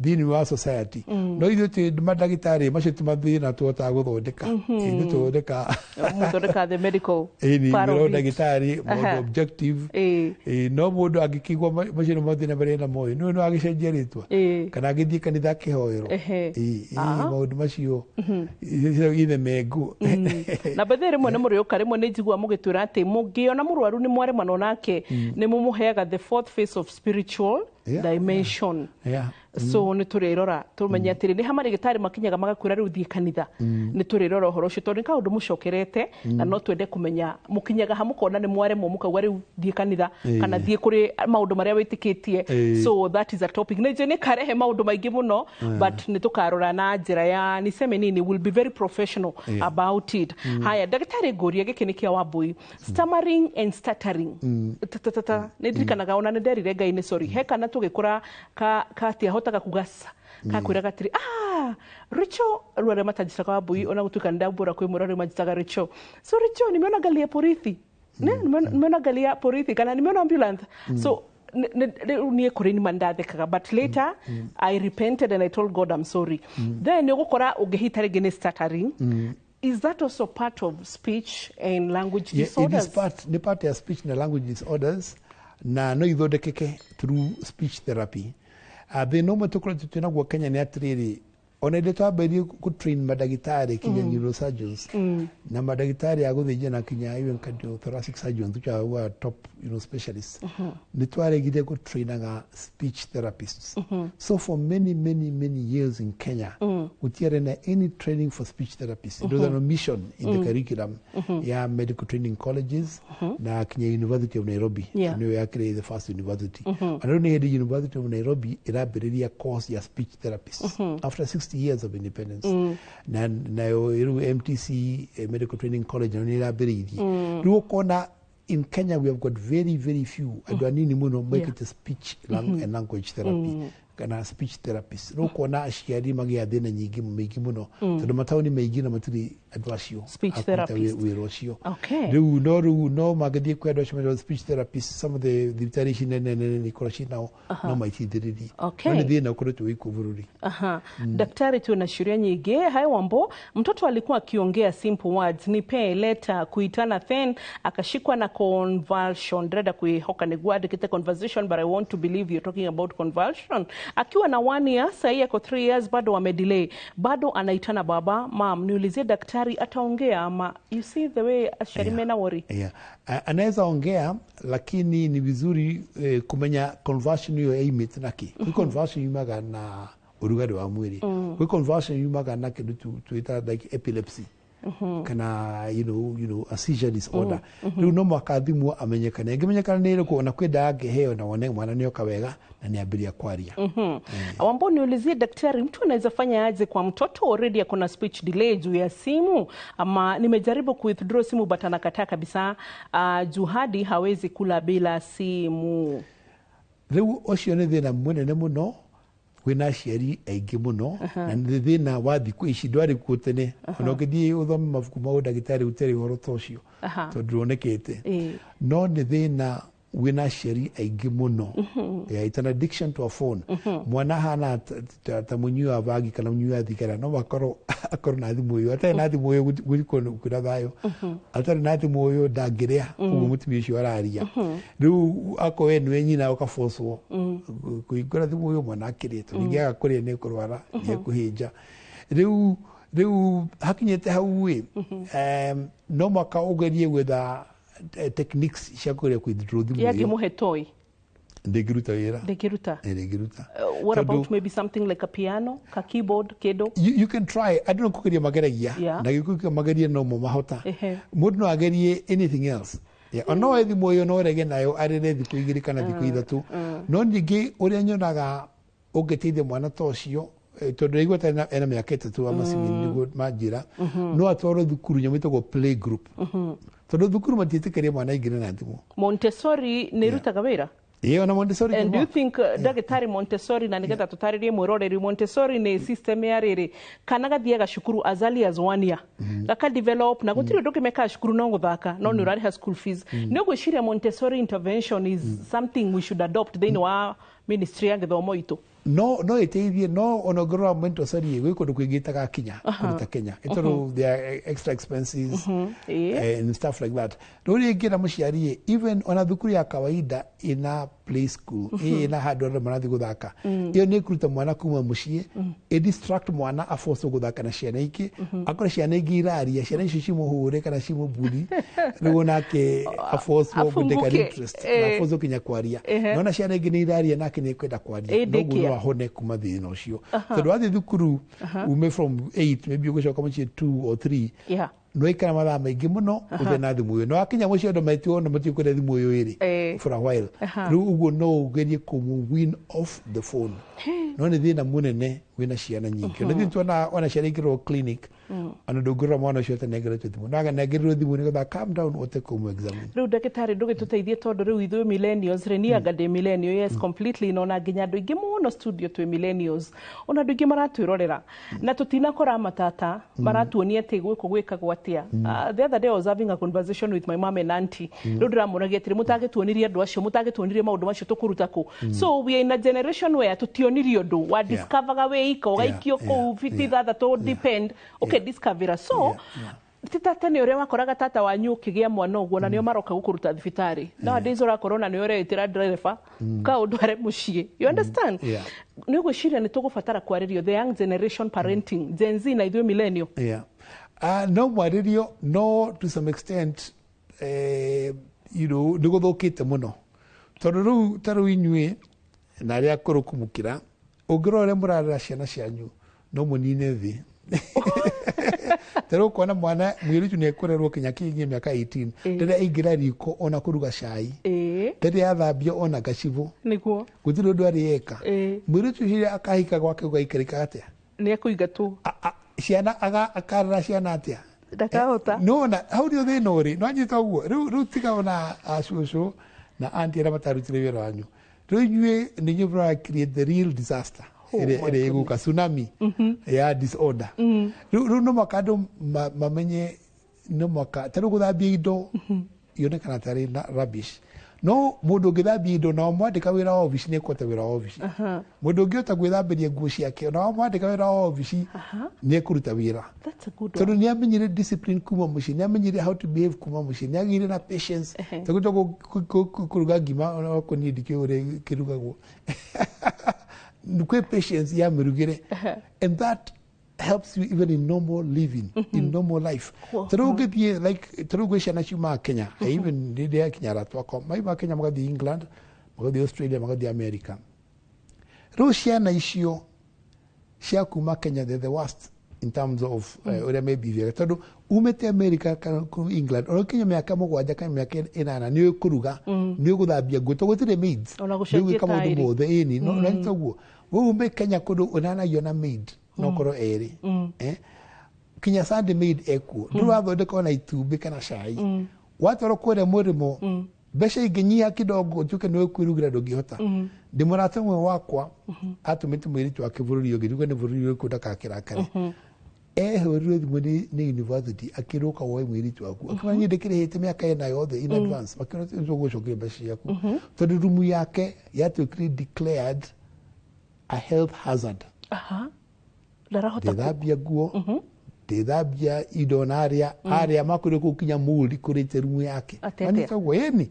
thĩinĩ wa society, no ithuĩ twĩ mandagĩtarĩ, macio ti mathĩna tũhotaga gũthondeka. Ithuĩ tũthondeka mũthondeka the medical ĩni part of mĩro it. Ndagĩtarĩ maũndũ objective. Ĩĩ, no mũndũ angĩkĩigua macio nĩ mathĩna marĩa namo ĩ, no agĩcenjia rĩtwa kana agĩthiĩ kanitha akĩhoerwo. Ĩĩ, maũndũ macio ithe mengu. Na bethe rĩmwe nĩ mũrĩũka, rĩmwe nĩ njigua mũgĩtwĩra atĩ mũngĩona mũrwaru nĩ mwaremanwo nake, nĩ mũmũheaga the fourth phase of spiritual dimension. So nĩ tũrĩrora tũmenye atĩrĩ nĩ ha marĩgĩtarĩ makinyaga magakwĩra rĩu thiĩ kanitha. Nĩ tũrĩrora ũhoro ũcio tondũ nĩ kaũndũ mũcokerete, na no twende kũmenya mũkinyaga ha mũkona nĩ mwaremwo mũkauga rĩu thiĩ kanitha kana thiĩ kũrĩ maũndũ marĩa wĩtĩkĩtie. So that is a topic nĩ njũĩ nĩ karehe maũndũ maingĩ mũno, but nĩ tũkarora na njĩra ya niseme nini, will be very professional about it. Haya, ndagĩtarĩ, ngũria gĩkĩ nĩ kĩa Wambui, stammering and stuttering. Ta nĩ ndirikanaga ona nĩ nderire Ngai nĩ sorry, he kana tũgĩkũra katiahotaga kuga sa kakwĩraga atĩrĩ, "Ah, Richo." Rĩu arĩa matanjĩtaga Wambui, ona gũtuĩka nĩ ndambũra kwĩ mũra, rĩu manjĩtaga Richo. "So Richo, nimeona gari ya porithi. Nimeona gari ya porithi kana nimeona ambulance." So rĩu niĩ kũrĩ nima ndathekaga, but later I repented and I told God I'm sorry. Then nĩ ũgũkora ũngĩhita rĩngĩ nĩ stuttering. Is that also part of speech and language Yeah, it disorders? is part, nĩ part ya speech na language disorders, na no ithondekeke through speech therapy. Thĩna ũmwe tũkoretwo twĩ naguo Kenya nĩ atĩrĩrĩ, ona hĩndĩ twambĩrĩrie gũtrain mandagĩtarĩ kinya neurosurgeons na mandagĩtarĩ a gũthĩnjana kinya even cardiothoracic surgeons, which are, who are top specialists, nĩ twaregire gũtrainaga speech therapists. So for many, many, many years in Kenya, gũtiarĩ na any training for speech therapists. It was an omission in the curriculum ya medical training colleges na kinya University of Nairobi. Nĩyo yakĩrĩ the first university. Ona rĩu nĩ hĩndĩ University of Nairobi ĩrambĩrĩria course ya speech therapists after 60 years of independence. Na nayo rĩu MTC, Medical Training College, nayo nĩ ĩrambĩrĩirie. Rĩu ũkona in Kenya we have got very, very few, andũ anini mũno mekĩte speech and language therapy kana speech therapist. Rĩu ũkona aciari magĩa thĩna nyingĩ mĩingĩ mũno tondũ mataũni maingĩ na matirĩ andũ acio Speech a kũruta therapist. wĩra ũcio. Rĩu no mangĩthiĩ kwĩ andũ acio metagwo speech therapist, some of the thibitarĩ ici nene nene nĩ ikoragwo cinao, no maiteithĩrĩrie. No nĩ thĩna ũkoretwo wĩ kuo bũrũri. Aha. Daktari, tuna shuria nyingi. Hai Wambo, mtoto alikuwa akiongea simple words, nipe, leta, kuitana, then akashikwa na convulsion. Ndĩrenda kwĩhoka nĩguo andĩkĩte conversation, but I want to believe you're talking about convulsion. Akiwa na 1 year, sahii ako 3 years, bado wamedelay, bado anaitana baba, mam. Niulizie daktari, ataongea ama? You see the way aciari mena worry. Yeah. Anaweza ongea, lakini ni vizuri kumenya convulsion hiyo yaimĩte naki. Kwĩ convulsion yumaga na ũrugarĩ wa mwĩrĩ, kwĩ convulsion yumaga na kĩndũ twĩtaga like epilepsy kana a seizure disorder. Rĩu no mũhaka athimwo amenyekane. Ĩngĩmenyekana nĩ ĩrĩkũ, ona kwĩ ndawa angĩheo na wone mwana nĩoka wega na nĩambĩrĩria kwaria. Wambo, niulizie daktari, mtu anaweza fanya aje kwa mtoto already ako na speech delay juu ya simu? Ama nimejaribu ku withdraw simu but anakataa kabisa, juu hadi hawezi kula bila simu. Rĩu ũcio nĩ thĩna mũnene mũno. Wĩna aciari aingĩ mũno, na nĩ thĩna wa thikũ ici, ndwarĩ kuo tene. Ona ũngĩthiĩ ũthome mabuku ma ũndagĩtarĩ ũtarĩ ũhoro ta ũcio, tondũ ndwonekete. No nĩ thĩna wĩna aciari aingĩ mũno. Yeah, it's an addiction to a phone. Mwana ahana ta mũnyui wa bangi kana mũnyui wa thigara, no makorwo akorwo na thimũ ĩyo. Atarĩ na thimũ ĩyo gũtikorwo kwĩna thayũ, atarĩ na thimũ ĩyo ndangĩrĩa. Ũguo mũtumia ũcio araria rĩu, akorwo we nĩwe nyina, ũkabocwo kũhingũra thimũ ĩyo mwana akĩrĩe, tondũ ningĩ aga kũrĩa nĩ kũrwara, nĩ ekũhĩnja. Rĩu hakinyĩte hau ĩ, no mwaka ũgerie gwetha techniques cia kũgeria withdraw thimũ ĩyo. Yangĩmũhe toy? Ndĩngĩruta wĩra. Ndĩngĩruta? Eh, ndĩngĩruta. What about maybe something like a piano, ka keyboard, kĩndũ? You can try. Andũ no kũgeria mageragia, na gĩkũ magerie no mo mahota. Mũndũ no agerie anything else. Yeah, ona no thimũ ĩyo no rege nayo arĩre thikũ 2 kana thikũ 3. No ningĩ ũrĩa nyonaga ũngĩteithia mwana ta ũcio, tondũ ndaigua ta ena mĩaka 3 wa macini, nĩguo manjĩra, no atwarwo thukuru nyamũ ĩtagwo play group, tondũ thukuru matiĩtĩkĩria mwana aingĩre na thimũ. Montessori nĩ ĩrutaga wĩra? Ĩĩ, ona Montessori. And do you think, ndagĩtarĩ, Montessori, na nĩgetha tũtarĩrie mwĩroreri, Montessori nĩ system ya rĩrĩ kana gathiaga cukuru as early as one year, gaka develop, na gũtirĩ ũndũ ũngĩ mekaga cukuru no gũthaka, no nĩ ũrarĩha school fees. Nĩ ũgwĩciria Montessori intervention is something we should adopt thĩinĩ wa ministry ya gĩthomo itũ? No ĩteithie, no ona ũngĩrora Montessori gwĩ kũndũ kũingĩ itagakinya kũndũ ta Kenya, ĩtondũ there are extra expenses and stuff like that. Rĩu rĩngĩ na mũciari, even ona thukuru ya kawaida ina play school, ina handũ andũ marathiĩ gũthaka, ĩyo nĩ ĩkũruta mwana kuma mũciĩ, ĩ distract mwana, aforce gũthaka na ciana ingĩ, akorwo ciana ingĩ iraria, ciana icio cimũhũre kana cimũburi, rĩu onake aforce gũtake an Afunguke. interest na aforce kinya kwaria. Nona ciana ingĩ nĩ iraria nake nĩ ekwenda kwaria. Ĩ, Noguo daycare. no ahone kuma thĩna ũcio, tondũ wathiĩ thukuru ume from 8, maybe ũgũcoka mũciĩ 2 or 3, no ikara mathaa maingĩ mũno ũthe na thimũ ĩyo, no wakinya mũciĩ andũ metio ona matikwenda thimũ ĩyo ĩrĩ for a while. Rĩu ũguo no ũgerie kũmũ wean off the phone, no nĩ thĩna mũnene wĩna ciana nyingĩ. Ona ithuĩ tuona ona ciana ingĩrwo clinic, ona ndũngĩrora mwana ũcio atanengeretwo thimũ, no anengerirwo thimũ nĩgetha calm down, ũhote kũmũ examine. Rĩu ndagĩtarĩ, ndũgĩtũteithie, tondũ rĩu ithuĩ millennials rĩ, niĩ anga ndĩ millennial, yes, completely, na ona nginya andũ aingĩ mũno studio twĩ millennials, ona andũ aingĩ maratwĩrorera na tũtinakora matata maratuonia atĩ gwĩkũ gwĩkagwo atĩa. The other day I was having a conversation with my mom and auntie. Rĩu ndĩramũragia atĩrĩ, mũtagĩtuonirie andũ acio, mũtagĩtuonirie maũndũ macio, tũkũruta kũ? So we are in a generation where tũtionirio ũndũ wa discoverga wĩika, ũgaikio kũu fiti 6 depend ũkĩdiscovera. So ti ta tene ũrĩa wakoraga tata wanyu ũkĩgĩa mwana ũguo na nĩo maroka gũkũruta thibitarĩ. Nowadays ũrakora ona nĩo ũreĩtĩra ndereba kaũndware mũciĩ, you understand? Yeah. Nĩ ũgwĩciria nĩ tũgũbatara kwarĩrio the young generation, parenting, Gen Z na ithuĩ millennial? Yeah. No mwarĩrio, no to some extent, nĩ gũthũkĩte mũno, tondũ rĩu ta rĩu inyuĩ na arĩa akũrũ kũmũkĩra, ũngĩrora ũrĩa mũrarera ciana cianyu, no mũnine thĩ. Ta rĩu ũkona mwana mũirĩtu nĩ ekũrerwo kinya kĩngie mĩaka 18, rĩrĩa aingĩra riko ona kũruga cai, rĩrĩa athambia ona gacibũ, gũtirĩ ũndũ arĩ eka. Mũirĩtu ũcio akahika gwake gũgaikarĩka atĩa? Nĩ ekũingatwo. Ciana akarera ciana atĩa? Ndakahota. Nona hau nĩ thĩna ũrĩ no anyita ũguo. Rĩu tiga ona acũcũ na auntie arĩa matarutire wĩra wanyu, rĩu inyuĩ nĩ inyuĩ mũra create the real disaster Oh ĩrĩa my ĩrĩa ĩgũka, tsunami ya disorder. Rĩu no mwaka andũ mamenye, no mwaka ta rĩu gũthambia indo ionekana tarĩ na rubbish, no mũndũ ũngĩthambia indo na wamwandĩka wĩra wa obici nĩ ekũhota wĩra wa obici. Mũndũ ũngĩhota gwĩthambĩria nguo ciake na wamwandĩka wĩra wa obici nĩ ekũruta wĩra, That's a good tondũ one. nĩ amenyire discipline kuma mũciĩ, nĩ amenyire how to behave kuma mũciĩ, nĩ agĩire na patience. Tondũ kũruga ngima onakorwo niĩ ndikĩũĩ ũrĩa kĩrugagwo, kwĩ patience ya mĩrugĩre, and that helps you even in normal living, in normal life. Tondũ ũngĩthiĩ like ta rĩu gwĩ ciana ciumaga Kenya, even rĩrĩa kinya arata akwa maumaga Kenya magathiĩ England, magathiĩ Australia, magathiĩ America. Rĩu ciana icio cia kuma Kenya, they're the worst in terms of ũrĩa mebivia, tondũ umĩte America kana kũu England, ona ũkinya mĩaka 7 kana mĩaka 8, nĩ ũĩ kũruga, nĩ ũĩ gũthambia nguo, tondũ gũtirĩ maids. Ona Nĩ gũcenjia ũgwĩka maũndũ taĩri. mothe, ĩni no na toguo we ume Kenya kũndũ ũnanagio na maid no korwo erĩ, eh? Kinya Sunday maid ekuo, ndũrathondeka ona itumbĩ kana cai, watwarwo kũrĩa mũrĩmo. Mbeca ingĩnyiha kidogo ũtuĩke nĩwe kwĩrugĩra ndũngĩhota. Ndĩ mũrata ũmwe wakwa atũmĩte mũirĩtu wake bũrũri ũngĩ, ndiuga nĩ bũrũri ũrĩkũ ndakakĩrakare. Ehũrirwo thimũ nĩ university akĩrũka woe mũirĩtu waku, akĩmenya niĩ ndĩkĩrĩhĩte mĩaka ĩna yothe in advance, makĩona tũgũcokeria mbeca ciaku tondũ rumu yake yatuĩkire declared a health hazard. Aha. Ndarahota ndĩthambia nguo, ndĩthambia indo na arĩa arĩa makwĩrwo kũu kinya mũri kũrĩte rumu yake. Atete. Manitagwo ĩni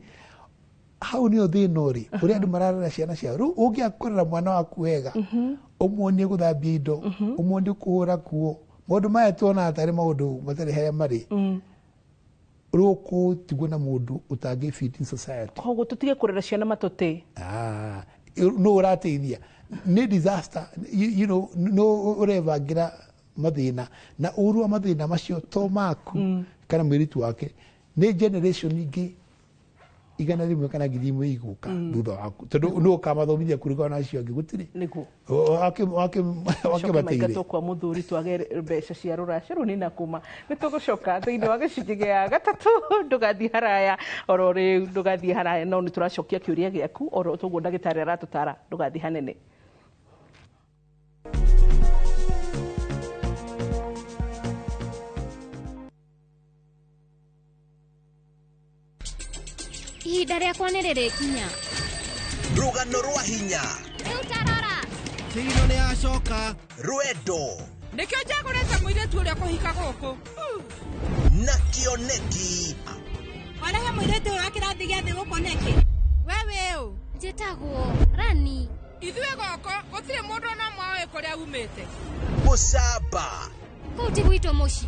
hau nĩyo thĩna ũrĩ ũrĩa andũ mararera ciana ciao. Rĩu ũngĩaga kũrera mwana waku wega, ũmuonie gũthambia indo, ũmuonie kũhũra nguo, maũndũ maya tuonaga tarĩ maũndũ matarĩ harĩa marĩ, rĩu ũkũtigwo na mũndũ ũtangĩ fit in society. Koguo tũtige kũrera ciana matũtĩ. Ah, no ũrateithia nĩ disaster, no ũrebangĩra mathĩna na ũru wa mathĩna macio to maku kana mũirĩtu wake, nĩ generation ingĩ 100 kana 1000 igũka thutha waku, tondũ nũ ũkamathomithia kũringana na acio angĩ gũtirĩ. Nĩguo. Wakĩmateire. Coke maingatwo kwa mũthuri twage mbeca cia rũracio rũu nĩ kuma nĩ tũgũcoka thĩinĩ wa gĩcunjĩ gĩa gatatũ. Ndũgathiĩ haraya oro rĩu, ndũgathiĩ haraya, no nĩ tũracokia kĩũria gĩaku oro toguo ndagĩtarĩ aratũtara. Ndũgathiĩ hanene. Ihinda rĩakwa nĩ rĩrĩkinya. Rũgano rwa hinya. Rĩu tarora. Chino nĩ acoka. Rwendo. Nĩkĩo njagũrĩte mũirĩtu ũrĩa kũhika gũkũ. Na kĩoneki. Warehe mũirĩtu ũyũ wa kĩrathi gĩa thĩ gũkũ nĩkĩ? We wĩũ? Njĩtagwo Rani. Ithuĩ gũkũ gũtirĩ mũndũ ona ũmwe ũĩ kũrĩa umĩte. Mũcamba. Kũu ti gwitũ mũciĩ.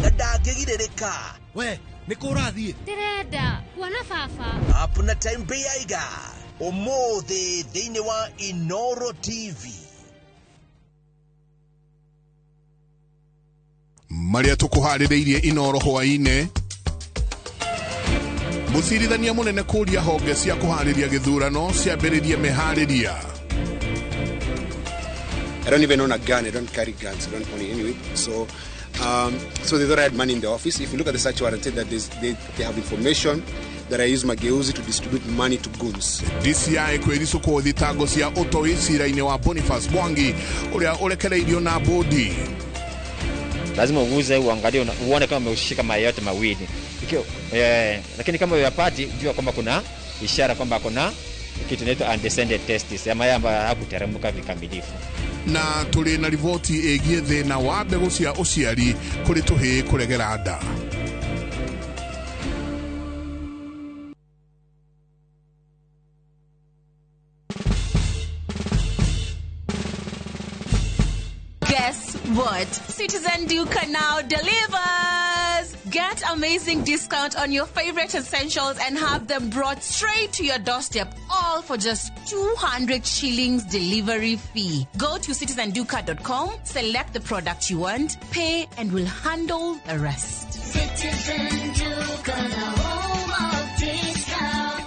Na ndangĩgirĩrĩka. We nĩ kũ ũrathiĩ? Ndĩrenda kuona baba. Up na time Beiga. Ũmũthĩ thĩinĩ wa Inoro TV. Marĩa tũkũharĩrĩirie Inoro hwaĩ-inĩ. Mũcirithania mũnene kũria honge cia kũharĩria gĩthurano ciambĩrĩrie meharĩria. I don't even own a gun. I don't carry guns. I don't own it anyway. So, so they thought I had money in the office. If you look at the search warrant, said that they have information that I use Mageuzi to distribute money to goons. DCI kwĩricũkwo thitango cia ũtoi cira-inĩ wa Boniface Mwangi ũrĩa ũrekereirio na bodi. Lazima uguze uangalie uone kama umeushika mayai yote mawili. Lakini kama uyapati, jua kwamba kuna ishara kwamba kuna kitu inaitwa undescended testis, ya mayai ambayo hayakuteremka vikamilifu. Na tũrĩ na riboti ĩgiĩ thĩna wa mbegũ cia ũciari kũrĩ tũhĩĩ kũregera nda. Guess what? Citizen Duka now delivers! Get amazing discount on your favorite essentials and have them brought straight to your doorstep, all for just 200 shillings delivery fee. Go to citizenduka.com, select the product you want, pay, and we'll handle the rest. Citizen Duka, the home of discount.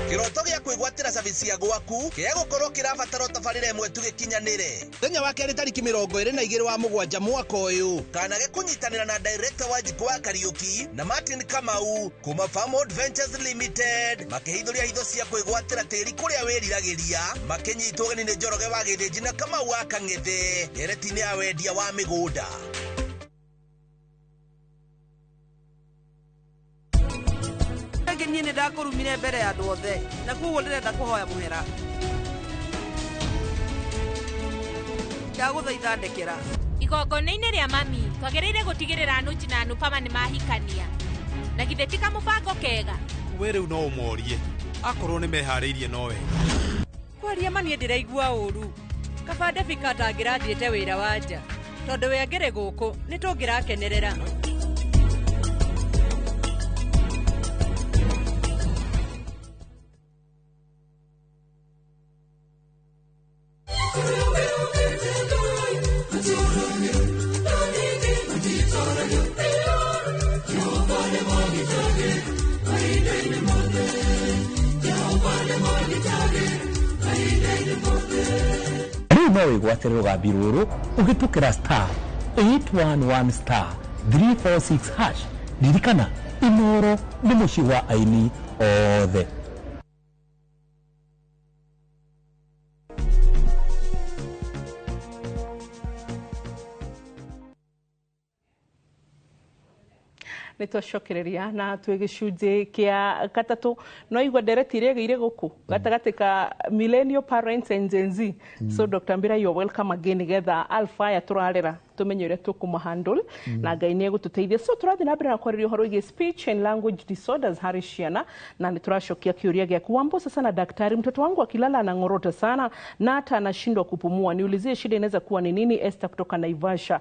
Kĩroto gĩa kwĩgwatĩra service ya gwaku kĩa gũkorwo kĩrabatara tabarĩra ĩmwe tu gĩkinyanĩre. Mũthenya wa kerĩ tarĩki 27 wa mũgwanja mwaka ũyũ. Kana gĩkũnyitanĩra na director wa Njikũ wa Kariũki na Martin Kamau kuma Farmwood Ventures Limited makĩhithũria hitho cia kwĩgwatĩra tĩri kũrĩa wĩriragĩria, makĩnyitwo ũgeni nĩ Njoroge wa Gĩthĩnji na Kamau wa Kang'ethe ndereti-inĩ ya wendia wa mĩgũnda. Niĩ nĩ ndakũrumire mbere ya andũ othe na koguo ndĩrenda kũhoya mũhera. Ndagũthaitha ndekera. Igongona-inĩ rĩa mami twagĩrĩire gũtigĩrĩra Anuji na Anupama nĩ mahikania. Na githĩ ti kamũbango kega? We rĩu no ũmorie akorwo nĩ meharĩirie no wega. Kwaria ma niĩ ndĩraigua ũru. Kaba Ndebika atangĩrathiĩte wĩra wa nja tondũ we angĩrĩ gũkũ nĩ tũngĩrakenerera. Rĩu no wĩgwatĩre rũgambi rũrũ ũhĩtũkĩra star 811 star 346 hash. Ririkana, Inoro nĩ mũciĩ wa aini othe. Nä twacokereria na twä gä cunjä kä a gatatå no igua ndereti iria ĩgĩire gũkũ gatagatĩ ka millennial parents and Gen Z. So Dr. Mbira, you're welcome again, nĩgetha alpha aya tũrarera tũmenye ũrĩa tũkũmahandle na Ngai nĩ egũtũteithia. So tũrathiĩ na mbere na kwarĩria ũhoro wĩgiĩ speech and language disorders harĩ ciana, na nĩ tũracokia kĩũria gĩaku. Wambo sasa na daktari, mtoto wangu akilala anang'orota sana na hata anashindwa kupumua, niulizie shida inaweza kuwa ni nini? Esther kutoka Naivasha.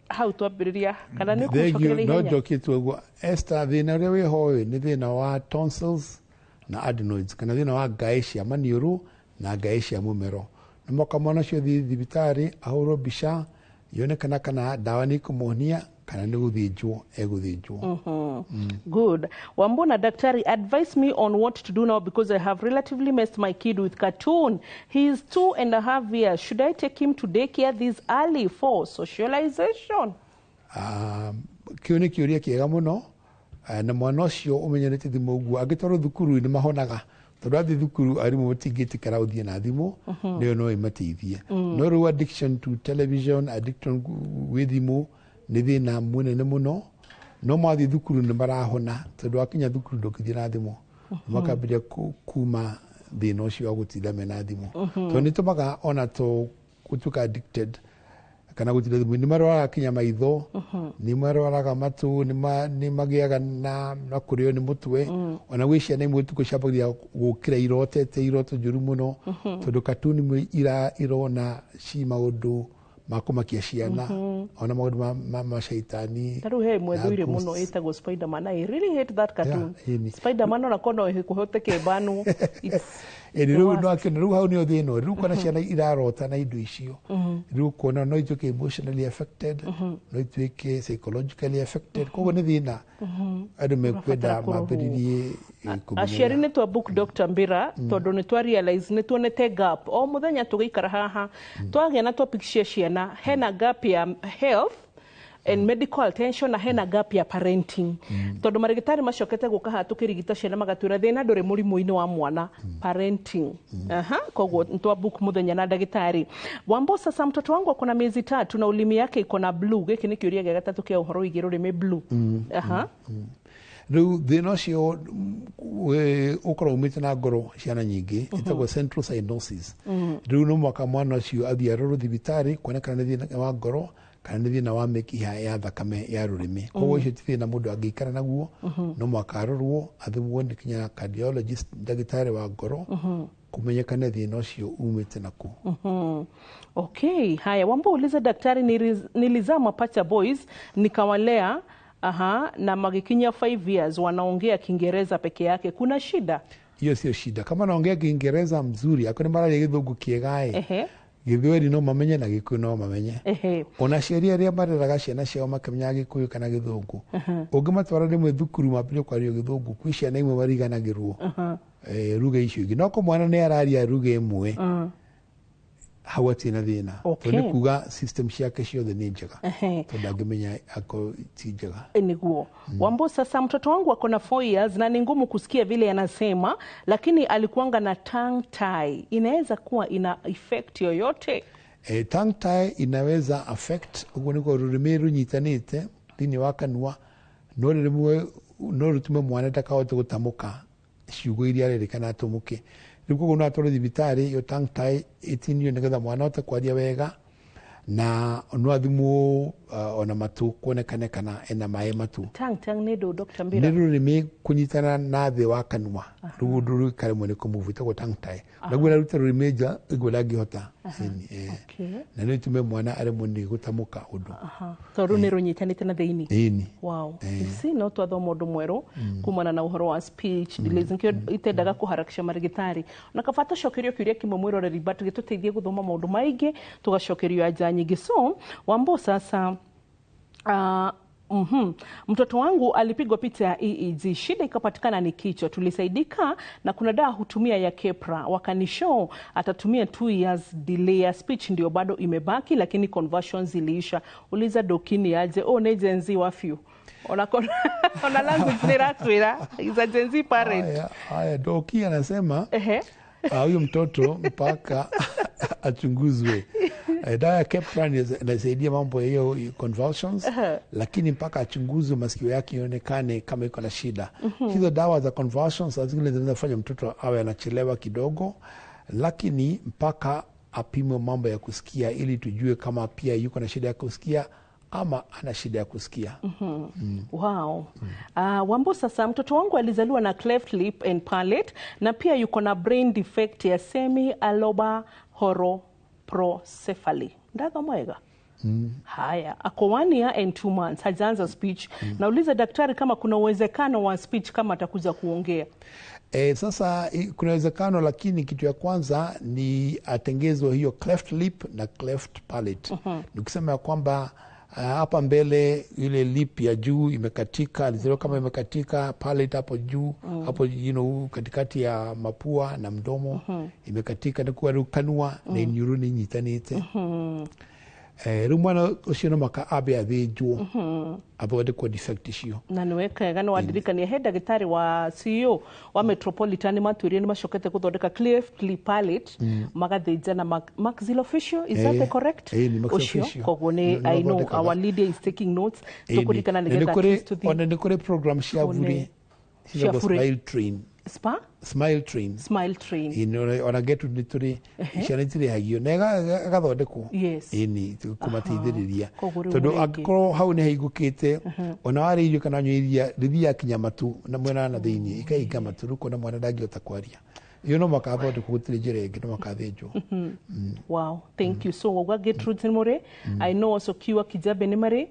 Hau twambĩrĩria kana nĩ Thank you. ũkũcokereria No ihenya? Njokĩtwo ũguo, Esther, thĩna ũrĩa wĩho ĩ nĩ thĩna wa tonsils na adenoids, kana thĩna wa ngaĩ cia maniũrũ na ngaĩ cia mũmero. Nĩ mwaka mwana ũcio thiĩ thibitarĩ ahũrwo mbica yonekana kana ndawa nĩ ikũmũhonia kana nĩ gũthĩnjwo egũthĩnjwo. Good. Wambona daktari, advise me on what to do now because I have relatively messed my kid with cartoon. He is 2.5 years. Should I take him to daycare this early for socialization? Kĩu nĩ kĩũria kĩega mũno. Na mwana ũcio ũmenyerete thimũ ũguo angĩtwarwo thukuru nĩ mahonaga, tondũ athiĩ thukuru arimũ matingĩtĩkĩra ũthiĩ na thimũ. Nĩyo no ĩmateithie. No rĩu addiction to television, addiction gwĩ thimũ nĩ thĩna mũnene mũno. No mathiĩ thukuru nĩ marahona, tondũ wakinya thukuru ndũngĩthiĩ na thimũ. Makambĩrĩria kuma thĩna ũcio wa gũtinda mena thimũ. Tondũ nĩ tũmaga ona to gũtuĩka addicted kana gũtinda thimũ, nĩ marwaraga kinya maitho, nĩ marwaraga matũ, nĩ magĩaga na kũrĩo nĩ mũtwe. Ona gwĩ ciana imwe ũtukũ ciambagĩrĩria gũkĩra irotete iroto njũru mũno, tondũ katuni imwe irona ci maũndũ ma kũmakia ciana, ona maũndũ ma caitani. Ta rĩu he ĩmwe Na thũire mũno ghosts. ĩtagwo Spiderman. I really hate that cartoon. Yeah, ĩni. Spiderman ona korwo no kũhoteke ĩbanwo. It's Ĩni the rĩu worst. no akĩona rĩu hau nĩyo thĩna ũrĩ. Rĩu kuona ciana irarota na indo icio, rĩu kuona no ituĩke emotionally affected, no ituĩke psychologically affected, koguo nĩ thĩna andũ mekwenda Ũrabatara kũrorwo. mambĩrĩrie kũmenyerera. Aciari nĩ twa book Dr. Mbira, tondũ nĩ twa realize nĩ tuonete gap o mũthenya tũgĩikara haha twagĩa na topic cia ciana, hena gap ya health and medical attention na hena gap ya parenting, tondũ marĩgĩtarĩ macokete gũka haha tũkĩrigita ciana magatwĩra thĩna ndũrĩ mũrimũ-inĩ wa mwana, parenting. Aha, koguo nĩ twa book mũthenya na ndagĩtarĩ. Wambo sasa, mtoto wangu ako na miezi 3 na ulimi yake iko na blue. Gĩkĩ nĩ kĩũria gĩa gatatũ kĩa ũhoro wĩgiĩ rũrĩmĩ blue. Aha. Rĩu thĩna ũcio ũkoragwo umĩte na ngoro ciana nyingĩ, ĩtagwo central cyanosis. Rĩu no mwaka mwana ũcio athiĩ arorwo thibitarĩ kuona kana nĩ thĩna wa ngoro kana nĩ thĩna wa mĩkiha ya thakame ya rũrĩmĩ. Koguo ũcio ti thĩna mũndũ angĩikara naguo. No mwaka arorwo, athimwo nĩ kinya cardiologist, ndagĩtarĩ wa ngoro, kũmenyekane thĩna ũcio umĩte naku. Okay, haya. Wambo, uliza daktari, nilizaa mapacha boys nikawalea, aha, na magikinya 5 years wanaongea Kiingereza peke yake. Kuna shida? Hiyo sio shida kama naongea Kiingereza mzuri, akone mararia gĩthũngũ kĩega ĩ, Gĩthweri no mamenye na Gĩkũyũ no mamenye. Ona aciari arĩa mareraga ciana ciao makĩmenyaga Gĩkũyũ kana Gĩthũngũ, ũngĩmatwara rĩmwe thukuru mambĩrĩrie kwario Gĩthũngũ, kwĩ ciana imwe mariganagĩrwo ruga icio ingĩ. No ko mwana nĩ araria ruga ĩmwe, hau hatirĩ na thĩna. Tondũ nĩ kuga system ciake ciothe nĩ njega, tondũ angĩmenya akorwo ti njega. Niguo. Wambo sasa, mtoto wangu ako na 4 years na ni ngumu kusikia vile anasema, lakini alikuanga na tongue tie. Inaweza kuwa ina effect yoyote? Tongue tie inaweza affect. Ũguo nĩguo rũrĩmĩ rũnyitanĩte thĩinĩ wa kanua no rĩmwe no rũtũme mwana ndakahote gũtamũka ciugo iria arerĩkana atũmũke. Rĩu koguo no atwarwo thibitarĩ iyo tongue tie ĩtinio nĩgetha mwana ahote kwaria wega, na no athimwo ona matũ kuonekane kana ena maĩ matũ. Tongue tongue nĩ ndũ, Dr. Nĩ Mbira? rũrĩmĩ kũnyitana na thĩ wa kanua, rĩu ũndũ rũikaremwo nĩ kũmove, ĩtagwo tongue tie. Naguo raruta rũrĩmĩ nja ĩguo ndangĩhota. Ĩni. Na no ĩtũme mwana aremwo nĩ gũtamũka ũndũ. Tondũ nĩ rũnyitanĩte na thĩinĩ. Ĩni. Wow. You see, no twathoma ũndũ mwerũ kumana na ũhoro wa speech delays. Nkĩo itendaga kũharakisha marĩgĩtarĩ na kaba tũcokerio kĩũria kĩmwe mwĩroreri, but gĩtũteithie gũthoma maũndũ maingĩ, tũgacokerio anja nyingĩ. So Wambo sasa, Mtoto wangu alipigwa picha ya EEG, shida ikapatikana ni kichwa. Tulisaidika na kuna dawa hutumia ya Kepra, wakanishow atatumia 2 years delay ya speech, ndio bado imebaki, lakini conversions ziliisha. Uliza dokini aje? Oh, ne Gen Z wafyu ona ona language ni ratwira is a Gen Z parent. Haya, haya, doki anasema huyu mtoto mpaka achunguzwe. Dawa ya Keppra inasaidia mambo ya hiyo convulsions, lakini mpaka achunguzwe masikio yake ionekane kama iko na shida. Hizo dawa za convulsions saa zingine zinaweza fanya mtoto awe anachelewa kidogo, lakini mpaka apimwe mambo ya kusikia ili tujue kama pia yuko na shida ya kusikia ama ana shida ya kusikia. Wow. Wambo, sasa mtoto wangu alizaliwa na cleft lip and palate na pia yuko na brain defect ya semi alobar holoprocephaly. Ndathoma. Haya, ako 1 year and 2 months, hajaanza speech. Nauliza daktari kama kuna uwezekano wa speech kama atakuja kuongea. Sasa kuna uwezekano, lakini kitu ya kwanza ni atengezwe hiyo cleft lip na cleft palate. Ni kusema ya kwamba hapa mbele ile lip ya juu imekatika, alizaliwa kama imekatika, palate hapo juu, hapo katikati ya mapua na mdomo imekatika, ni kanua na inyuruni nyitanite. Rĩu mwana ũcio no maka ambe athĩnjwo athondekwo defect icio. Na nĩ wekega nĩ wandirikania he ndagĩtarĩ wa CEO wa Metropolitan matwĩrire nĩ macokete gũthondeka cleft lip palate, magathĩnja na maxillofacial, is that the correct ũcio? Koguo nĩ I know our leader is taking notes, tũkũririkana nĩgetha at least tũthiĩ. Ona nĩ kũrĩ program cia bure, Cia bure. Smile Train. Spa? Smile Train. Smile Train. Ĩni, ona Gertrude nĩ tũrĩ ciana itirĩhagio na ĩgathondekwo. Ĩni, kũmateithĩrĩria Koguo rĩu tondũ rĩngĩ. angĩkorwo hau nĩ haingũkĩte, ona warĩa irio kana wanyua iria rĩthiaga kinya matu na mwena na thĩiniĩ ikahinga matu, rĩu kuona mwana ndangĩhota kwaria, ĩyo no makathondekwo, gũtirĩ njĩra ĩngĩ, no makathĩnjwo. Wow, thank you. So wauga Gertrude nĩ mũrĩ, I know also Kiwa Kijabe nĩ marĩ,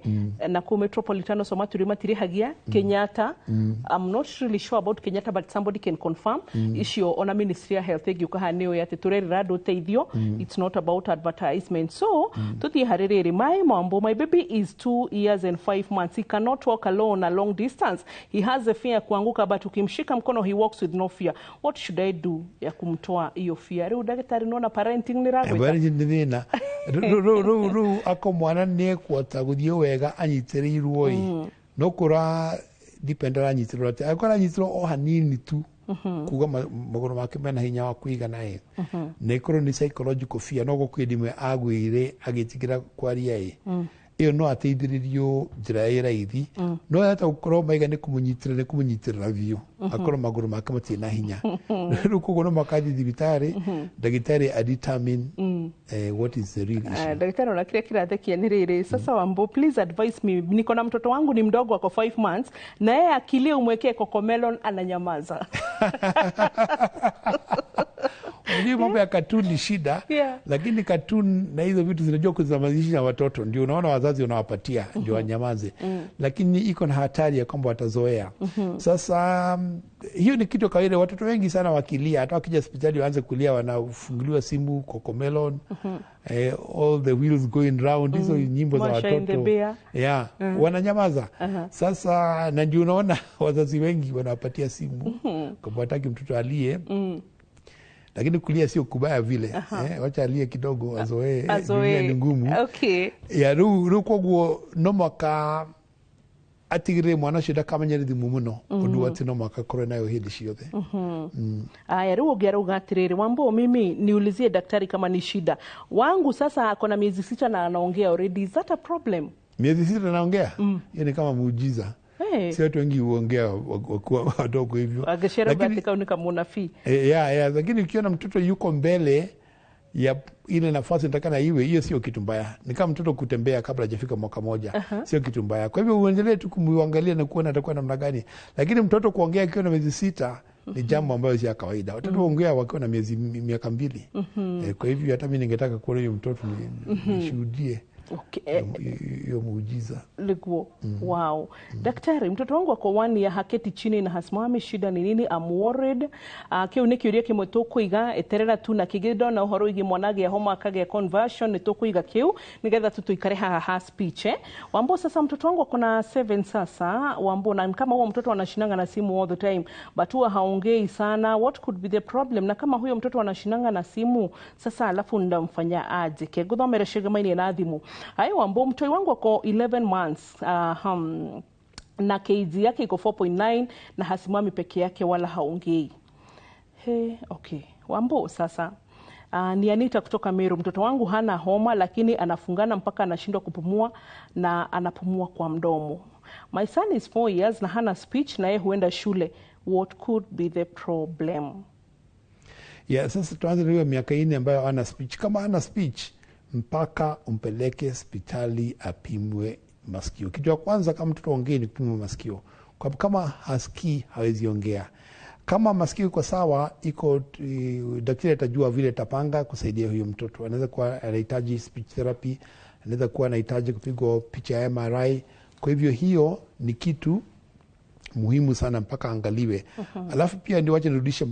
na kũu Metropolitan also matũrĩ matirĩhagia, Kenyatta, I'm not really sure about Kenyatta but somebody can confirm. Icio ona Ministry ya Health ĩngĩũka haha nĩũĩ atĩ tũrerĩra andũ ũteithio, it's not about advertisement. So tũthiĩ harĩ rĩrĩ, my mambo, my baby is 2 years and 5 months. He cannot walk alone a long distance. He has a fear kuanguka, but ukimshika mkono he walks with no fear. What should I do ya kumtoa hiyo fear? Rĩu ndagĩtarĩ nona parenting nĩ ragwĩta. Parenting nĩ thĩna. Rĩu ako mwana nĩ ekuhota gũthiĩ wega anyitĩrĩirwo ĩ, no kũra depend aranyitĩrĩrwo atĩa. Angĩkorwo aranyitĩrĩrwo o hanini tu, kuga magũrũ make mena hinya wa kũigana ĩ, na ĩkorwo nĩ psychological fear, no gũkwĩ ndimwe agwĩire agĩtigĩra kwaria ĩ, ĩyo no ateithĩrĩrio njĩra ĩ raithi, no yahota gũkorwo maiga nĩ kũmũnyitĩrĩra, nĩ kũmũnyitĩrĩra biũ, akorwo magũrũ make matirĩ na hinya. Rĩu koguo no makathiĩ thibitarĩ, ndagĩtarĩ a determine what is the real issue. Daktari, ona kile kirathekia ni rĩrĩ sasa. Wambo, please advise me, niko na mtoto wangu ni mdogo, ako 5 months, na yeye akilia umwekee Cocomelon ananyamaza. Unajua mambo ya cartoon ni shida, lakini cartoon na hizo vitu zinajua kuzamazisha watoto, ndio unaona wazazi wanawapatia ndio wanyamaze, lakini iko na hatari ya kwamba watazoea. Sasa hiyo ni kitu kawaida, watoto wengi sana wakilia, hata wakija hospitali waanze kulia, wanafunguliwa simu Cocomelon, all the wheels going round, hizo nyimbo za Masha and the watoto Bear. Yeah, wananyamaza. Sasa na ndio unaona wazazi wengi wanawapatia simu kwamba wataki mtoto alie, lakini kulia sio kubaya vile, wacha alie kidogo azoee, Azoee. dunia ni ngumu. Ya rĩu koguo no mwaka atigĩrĩre mwana ũcio ndakamenyere thimũ mũno, ũndũ atĩ no mwaka akorwo nayo hĩndĩ ciothe. Aya, rĩu ũngĩ arauga atĩrĩrĩ, Wambo, mimi niulizie daktari kama ni shida wangu sasa ako na miezi 6 na anaongea already, is that a problem? Miezi 6 naongea, hiyo ni kama muujiza. Hey. Si watu wengi huongea wakiwa wadogo hivyo. Agĩciarwo Lakini gatĩ kau nĩ kamũnabii. Ya, lakini ukiona mtoto yuko mbele ya ile nafasi inatakana iwe, hiyo sio kitu mbaya. Ni kama mtoto kutembea kabla hajafika mwaka moja, sio kitu mbaya. Kwa hivyo uendelee tu kumwangalia na kuona atakuwa namna gani. Lakini mtoto kuongea akiwa na miezi 6 ni jambo ambayo si ya kawaida. Watoto huongea wakiwa na miaka 2. Kwa hivyo hata mimi ningetaka kuona huyo mtoto nishuhudie. Hiyo muujiza. Liguo. Wow. Daktari, mtoto wangu ako 1 year, haketi chini na hasimami, shida ni nini? I'm worried. Kiu nĩ kĩũria kĩmwe tũkũiga, eterera tu na kĩngĩ ndona ũhoro wĩgiĩ mwana agĩa homa akagĩa conversion nĩ tũkũiga kĩu nĩgetha tu tuikare haha ha speech, eh. Wambo, sasa mtoto wangu ako na 7 sasa, Wambo, na kama huo mtoto anashinanga na simu all the time but huwa haongei sana, what could be the problem? Na kama huyo mtoto anashinanga na simu sasa, alafu ndamfanya aje? Keguthomere cigamainie na thimu. Ai Wambo, mtoi wangu ako 11 months na kg yake iko 4.9 na hasimami peke yake wala haongei. He, okay. Wambo sasa. Ni Anita kutoka Meru. Mtoto wangu hana homa lakini anafungana mpaka anashindwa kupumua na anapumua kwa mdomo. My son is 4 years na hana speech na yeye huenda shule. What could be the problem? Yeah, sasa tuanze na hiyo miaka 4 ambayo ana speech. Kama ana speech, mpaka umpeleke hospitali apimwe masikio. Kitu ya kwanza kama mtoto ongei ni kupimwa masikio. Kwa kama hasikii hawezi ongea. Kama masikio iko sawa, iko daktari atajua vile atapanga kusaidia huyo mtoto. Anaweza kuwa anahitaji speech therapy, anaweza kuwa anahitaji kupigwa picha ya MRI. Kwa hivyo hiyo ni kitu muhimu sana mpaka angaliwe. Alafu pia ndio wacha nirudishe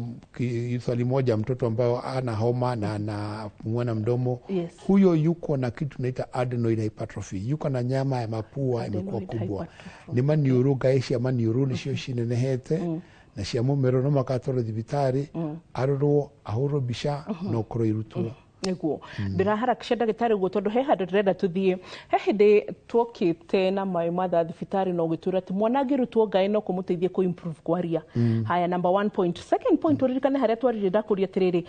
swali moja, mtoto ambayo ana homa na anapumua na mdomo. Huyo yuko na kitu naita adenoid hypertrophy, yuko na nyama ya mapua imekuwa kubwa, nĩ maniũrũ ngaĩ cia maniũrũ nĩcio cinenehete na cia mũmero, no makatwarwo thibitarĩ arorwo, ahũrwo mbica na ũkorwo irutwo. Nĩguo ndĩraharakisha ndagĩtarĩ ũguo tondũ he handũ ndĩrenda tũthiĩ. He hĩndĩ tuokĩte na maĩ matha thibitarĩ na ũgĩtwĩra atĩ mwana angĩrutwo ngaĩ no kũmũteithie kũ improve kwaria. Haya, number one point. Second point, ũririkane harĩa twarire ndakũria atĩrĩrĩ,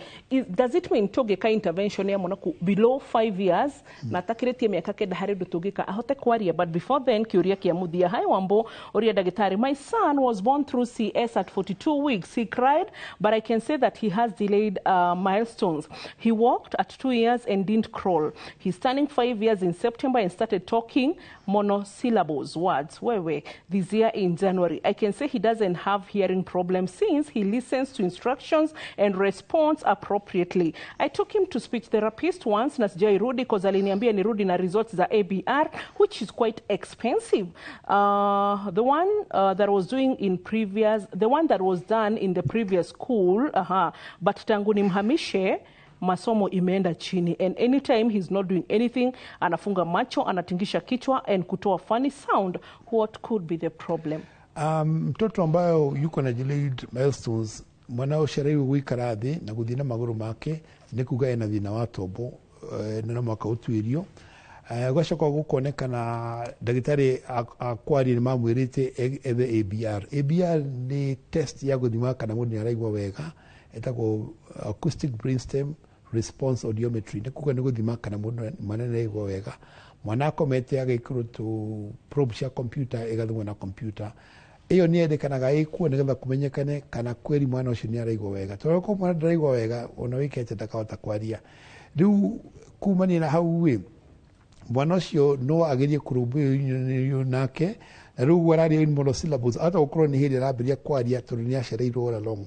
does it mean tũngĩka intervention ya mwana ku below 5 years na atakĩrĩtie mĩaka 9 harĩ ũndũ tũngĩka ahote kwaria? But before then, kĩũria kĩa mũthia. Hi Wambo, ũria ndagĩtarĩ, my son was born through CS at 42 weeks. He cried, but I can say that he has delayed milestones. He walked at 2 years and didn't crawl. He's turning 5 years in September and started talking monosyllables words wewe this year in January. I can say he doesn't have hearing problems since he listens to instructions and responds appropriately. I took him to speech therapist once na sijairudi because aliniambia nirudi na results za ABR, which is quite expensive. The one that was doing in previous, the one that was done in the previous school, but tangu nimhamishe masomo imeenda chini and anytime he's not doing anything anafunga macho, anatingisha kichwa and kutoa funny sound. What could be the problem? Mtoto ambayo yuko na delayed milestones, mwana ũcereirwo gũikara thĩ na gũthiĩ na magũrũ make, nĩ kuga ena thĩna wa tombo, na no mũhaka ũtuĩrio. Gwacoka gũkonekana ndagĩtarĩ akwaria nĩ mamwĩrĩte ethe ABR. ABR nĩ test ya gũthima kana mũndũ nĩ araigua wega, ĩtagwo acoustic brainstem response audiometry, nĩ kuga nĩ gũthima kana mũndũ mwana nĩ araigua wega. Mwana akomete agekĩrwo tũ probe cia computer, ĩgathimwo na computer ĩyo nĩ yendekanaga ĩkuo nĩgetha kũmenyekane kana kweri mwana ũcio nĩ araigua wega, tondũ korwo mwana ndaraigua wega, ona wĩkete ndakahota kwaria. Rĩu kumania na hau ĩ mwana ũcio no agerie kũrũmbũiyo nake, na rĩu ũguo araria in monosyllables, ahota gũkorwo nĩ hĩndĩ arambĩrĩria kwaria tondũ nĩ acereirwo all along.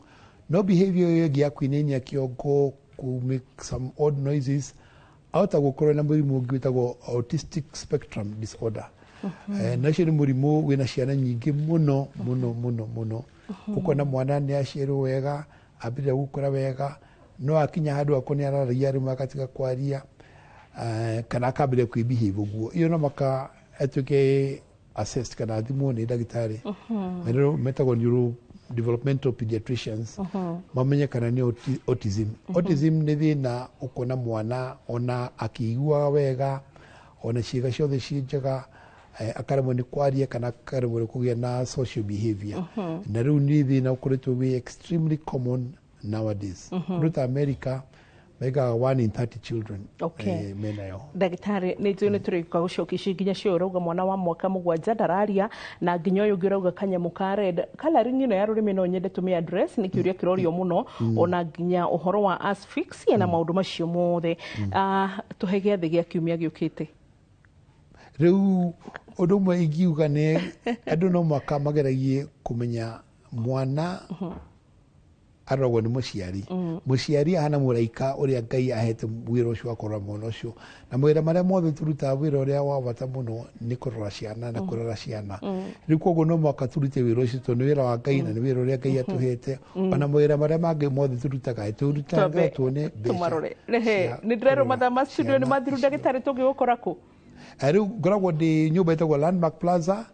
No behavior ĩyo ĩngĩ ya kũinainia kĩongo, ku make some odd noises, ahota gũkorwo na mũrimũ ũngĩ wĩtagwo autistic spectrum disorder. Na ũcio nĩ mũrimũ wĩna ciana nyingĩ mũno mũno mũno mũno. Ũkona mwana nĩ aciarwo wega, ambĩrĩria gũkũra wega, no akinya handũ akorwo nĩ araragia rĩmwe agatiga kwaria, kana akambĩrĩria kwĩ-behave ũguo. Iyo no maka atuĩke assessed kana athimwo nĩ ndagĩtarĩ metagwo neuro developmental pediatricians, mamenye kana nĩ autism. Autism nĩ thĩna ũkona mwana ona akĩiguaga wega, ona ciĩga ciothe ciĩ njega, akaremwo nĩ kwaria kana akaremwo nĩ kũgĩa na social behavior. Na rĩu nĩ thĩna ũkoretwo wĩ extremely common nowadays. Kũndũ ta America mekaga 1 in 30 children menayo. Ndagĩtarĩ, nĩ njũĩ nĩ tũrĩka gũcokia ici nginya cio ũrauga mwana wa mwaka 7 ndararia, na nginya ũyũ ũngĩ ũrauga kanyamũ ka red coloring ĩno ya rũrĩmĩ no nyende tũmĩ address, nĩ kĩũria kĩrorio mũno, ona nginya ũhoro wa asphyxia na maũndũ macio mothe. Tũhe gĩathĩ gĩa kiumia gĩũkĩte. Rĩu ũndũ ũmwe ingiuga nĩ andũ no mũhaka mageragie kũmenya mwana. Aroragwo nĩ mũciari. Mũciari ahana mũraika ũrĩa Ngai ahete wĩra ũcio wa kũrora mwana ũcio, na mawĩra marĩa mothe tũrutaga, wĩra ũrĩa wa bata mũno nĩ kũrora ciana na kũrera ciana. Rĩu koguo no mũhaka tũrute wĩra ũcio, tondũ nĩ wĩra wa Ngai na nĩ wĩra ũrĩa Ngai atũhete. Ona mawĩra marĩa mangĩ mothe tũrutaga, tũrutaga Twambe tuone mbeca tũmarore. Rehe cia nĩ ndĩrerwo kũrora mathaa ma studio nĩ ciana. mathiru. Ndagĩtarĩ, tũngĩgũkora kũ? Rĩu ngoragwo ndĩ nyũmba ĩtagwo Landmark Plaza,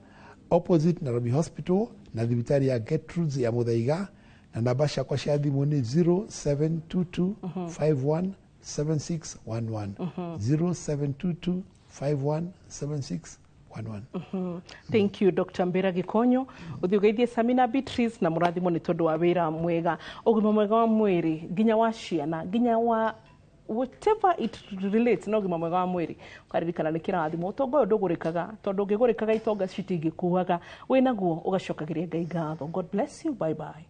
opposite Nairobi Hospital na thibitarĩ ya Gertrudes ya Muthaiga, na namba ciakwa cia thimũ nĩ 0722 51 7611, 0722 51 7611. Thank you, Dr. Mbera Gikonyo. Ũthiĩ ũgeithie Samina Beatrice na mũrathimwo nĩ tondũ wa wĩra mwega. Ũgima mwega wa mwĩrĩ nginya wa ciana, nginya wa whatever it relates na ũgima mwega wa mwĩrĩ, ũkaririkana nĩ kĩrathimo. Ũtonga ũyũ ndũgũrĩkaga, tondũ ũngĩgũrĩkaga itonga citingĩkuaga. Wĩnaguo ũgacokagĩria Ngai ngatho. God bless you. Bye bye.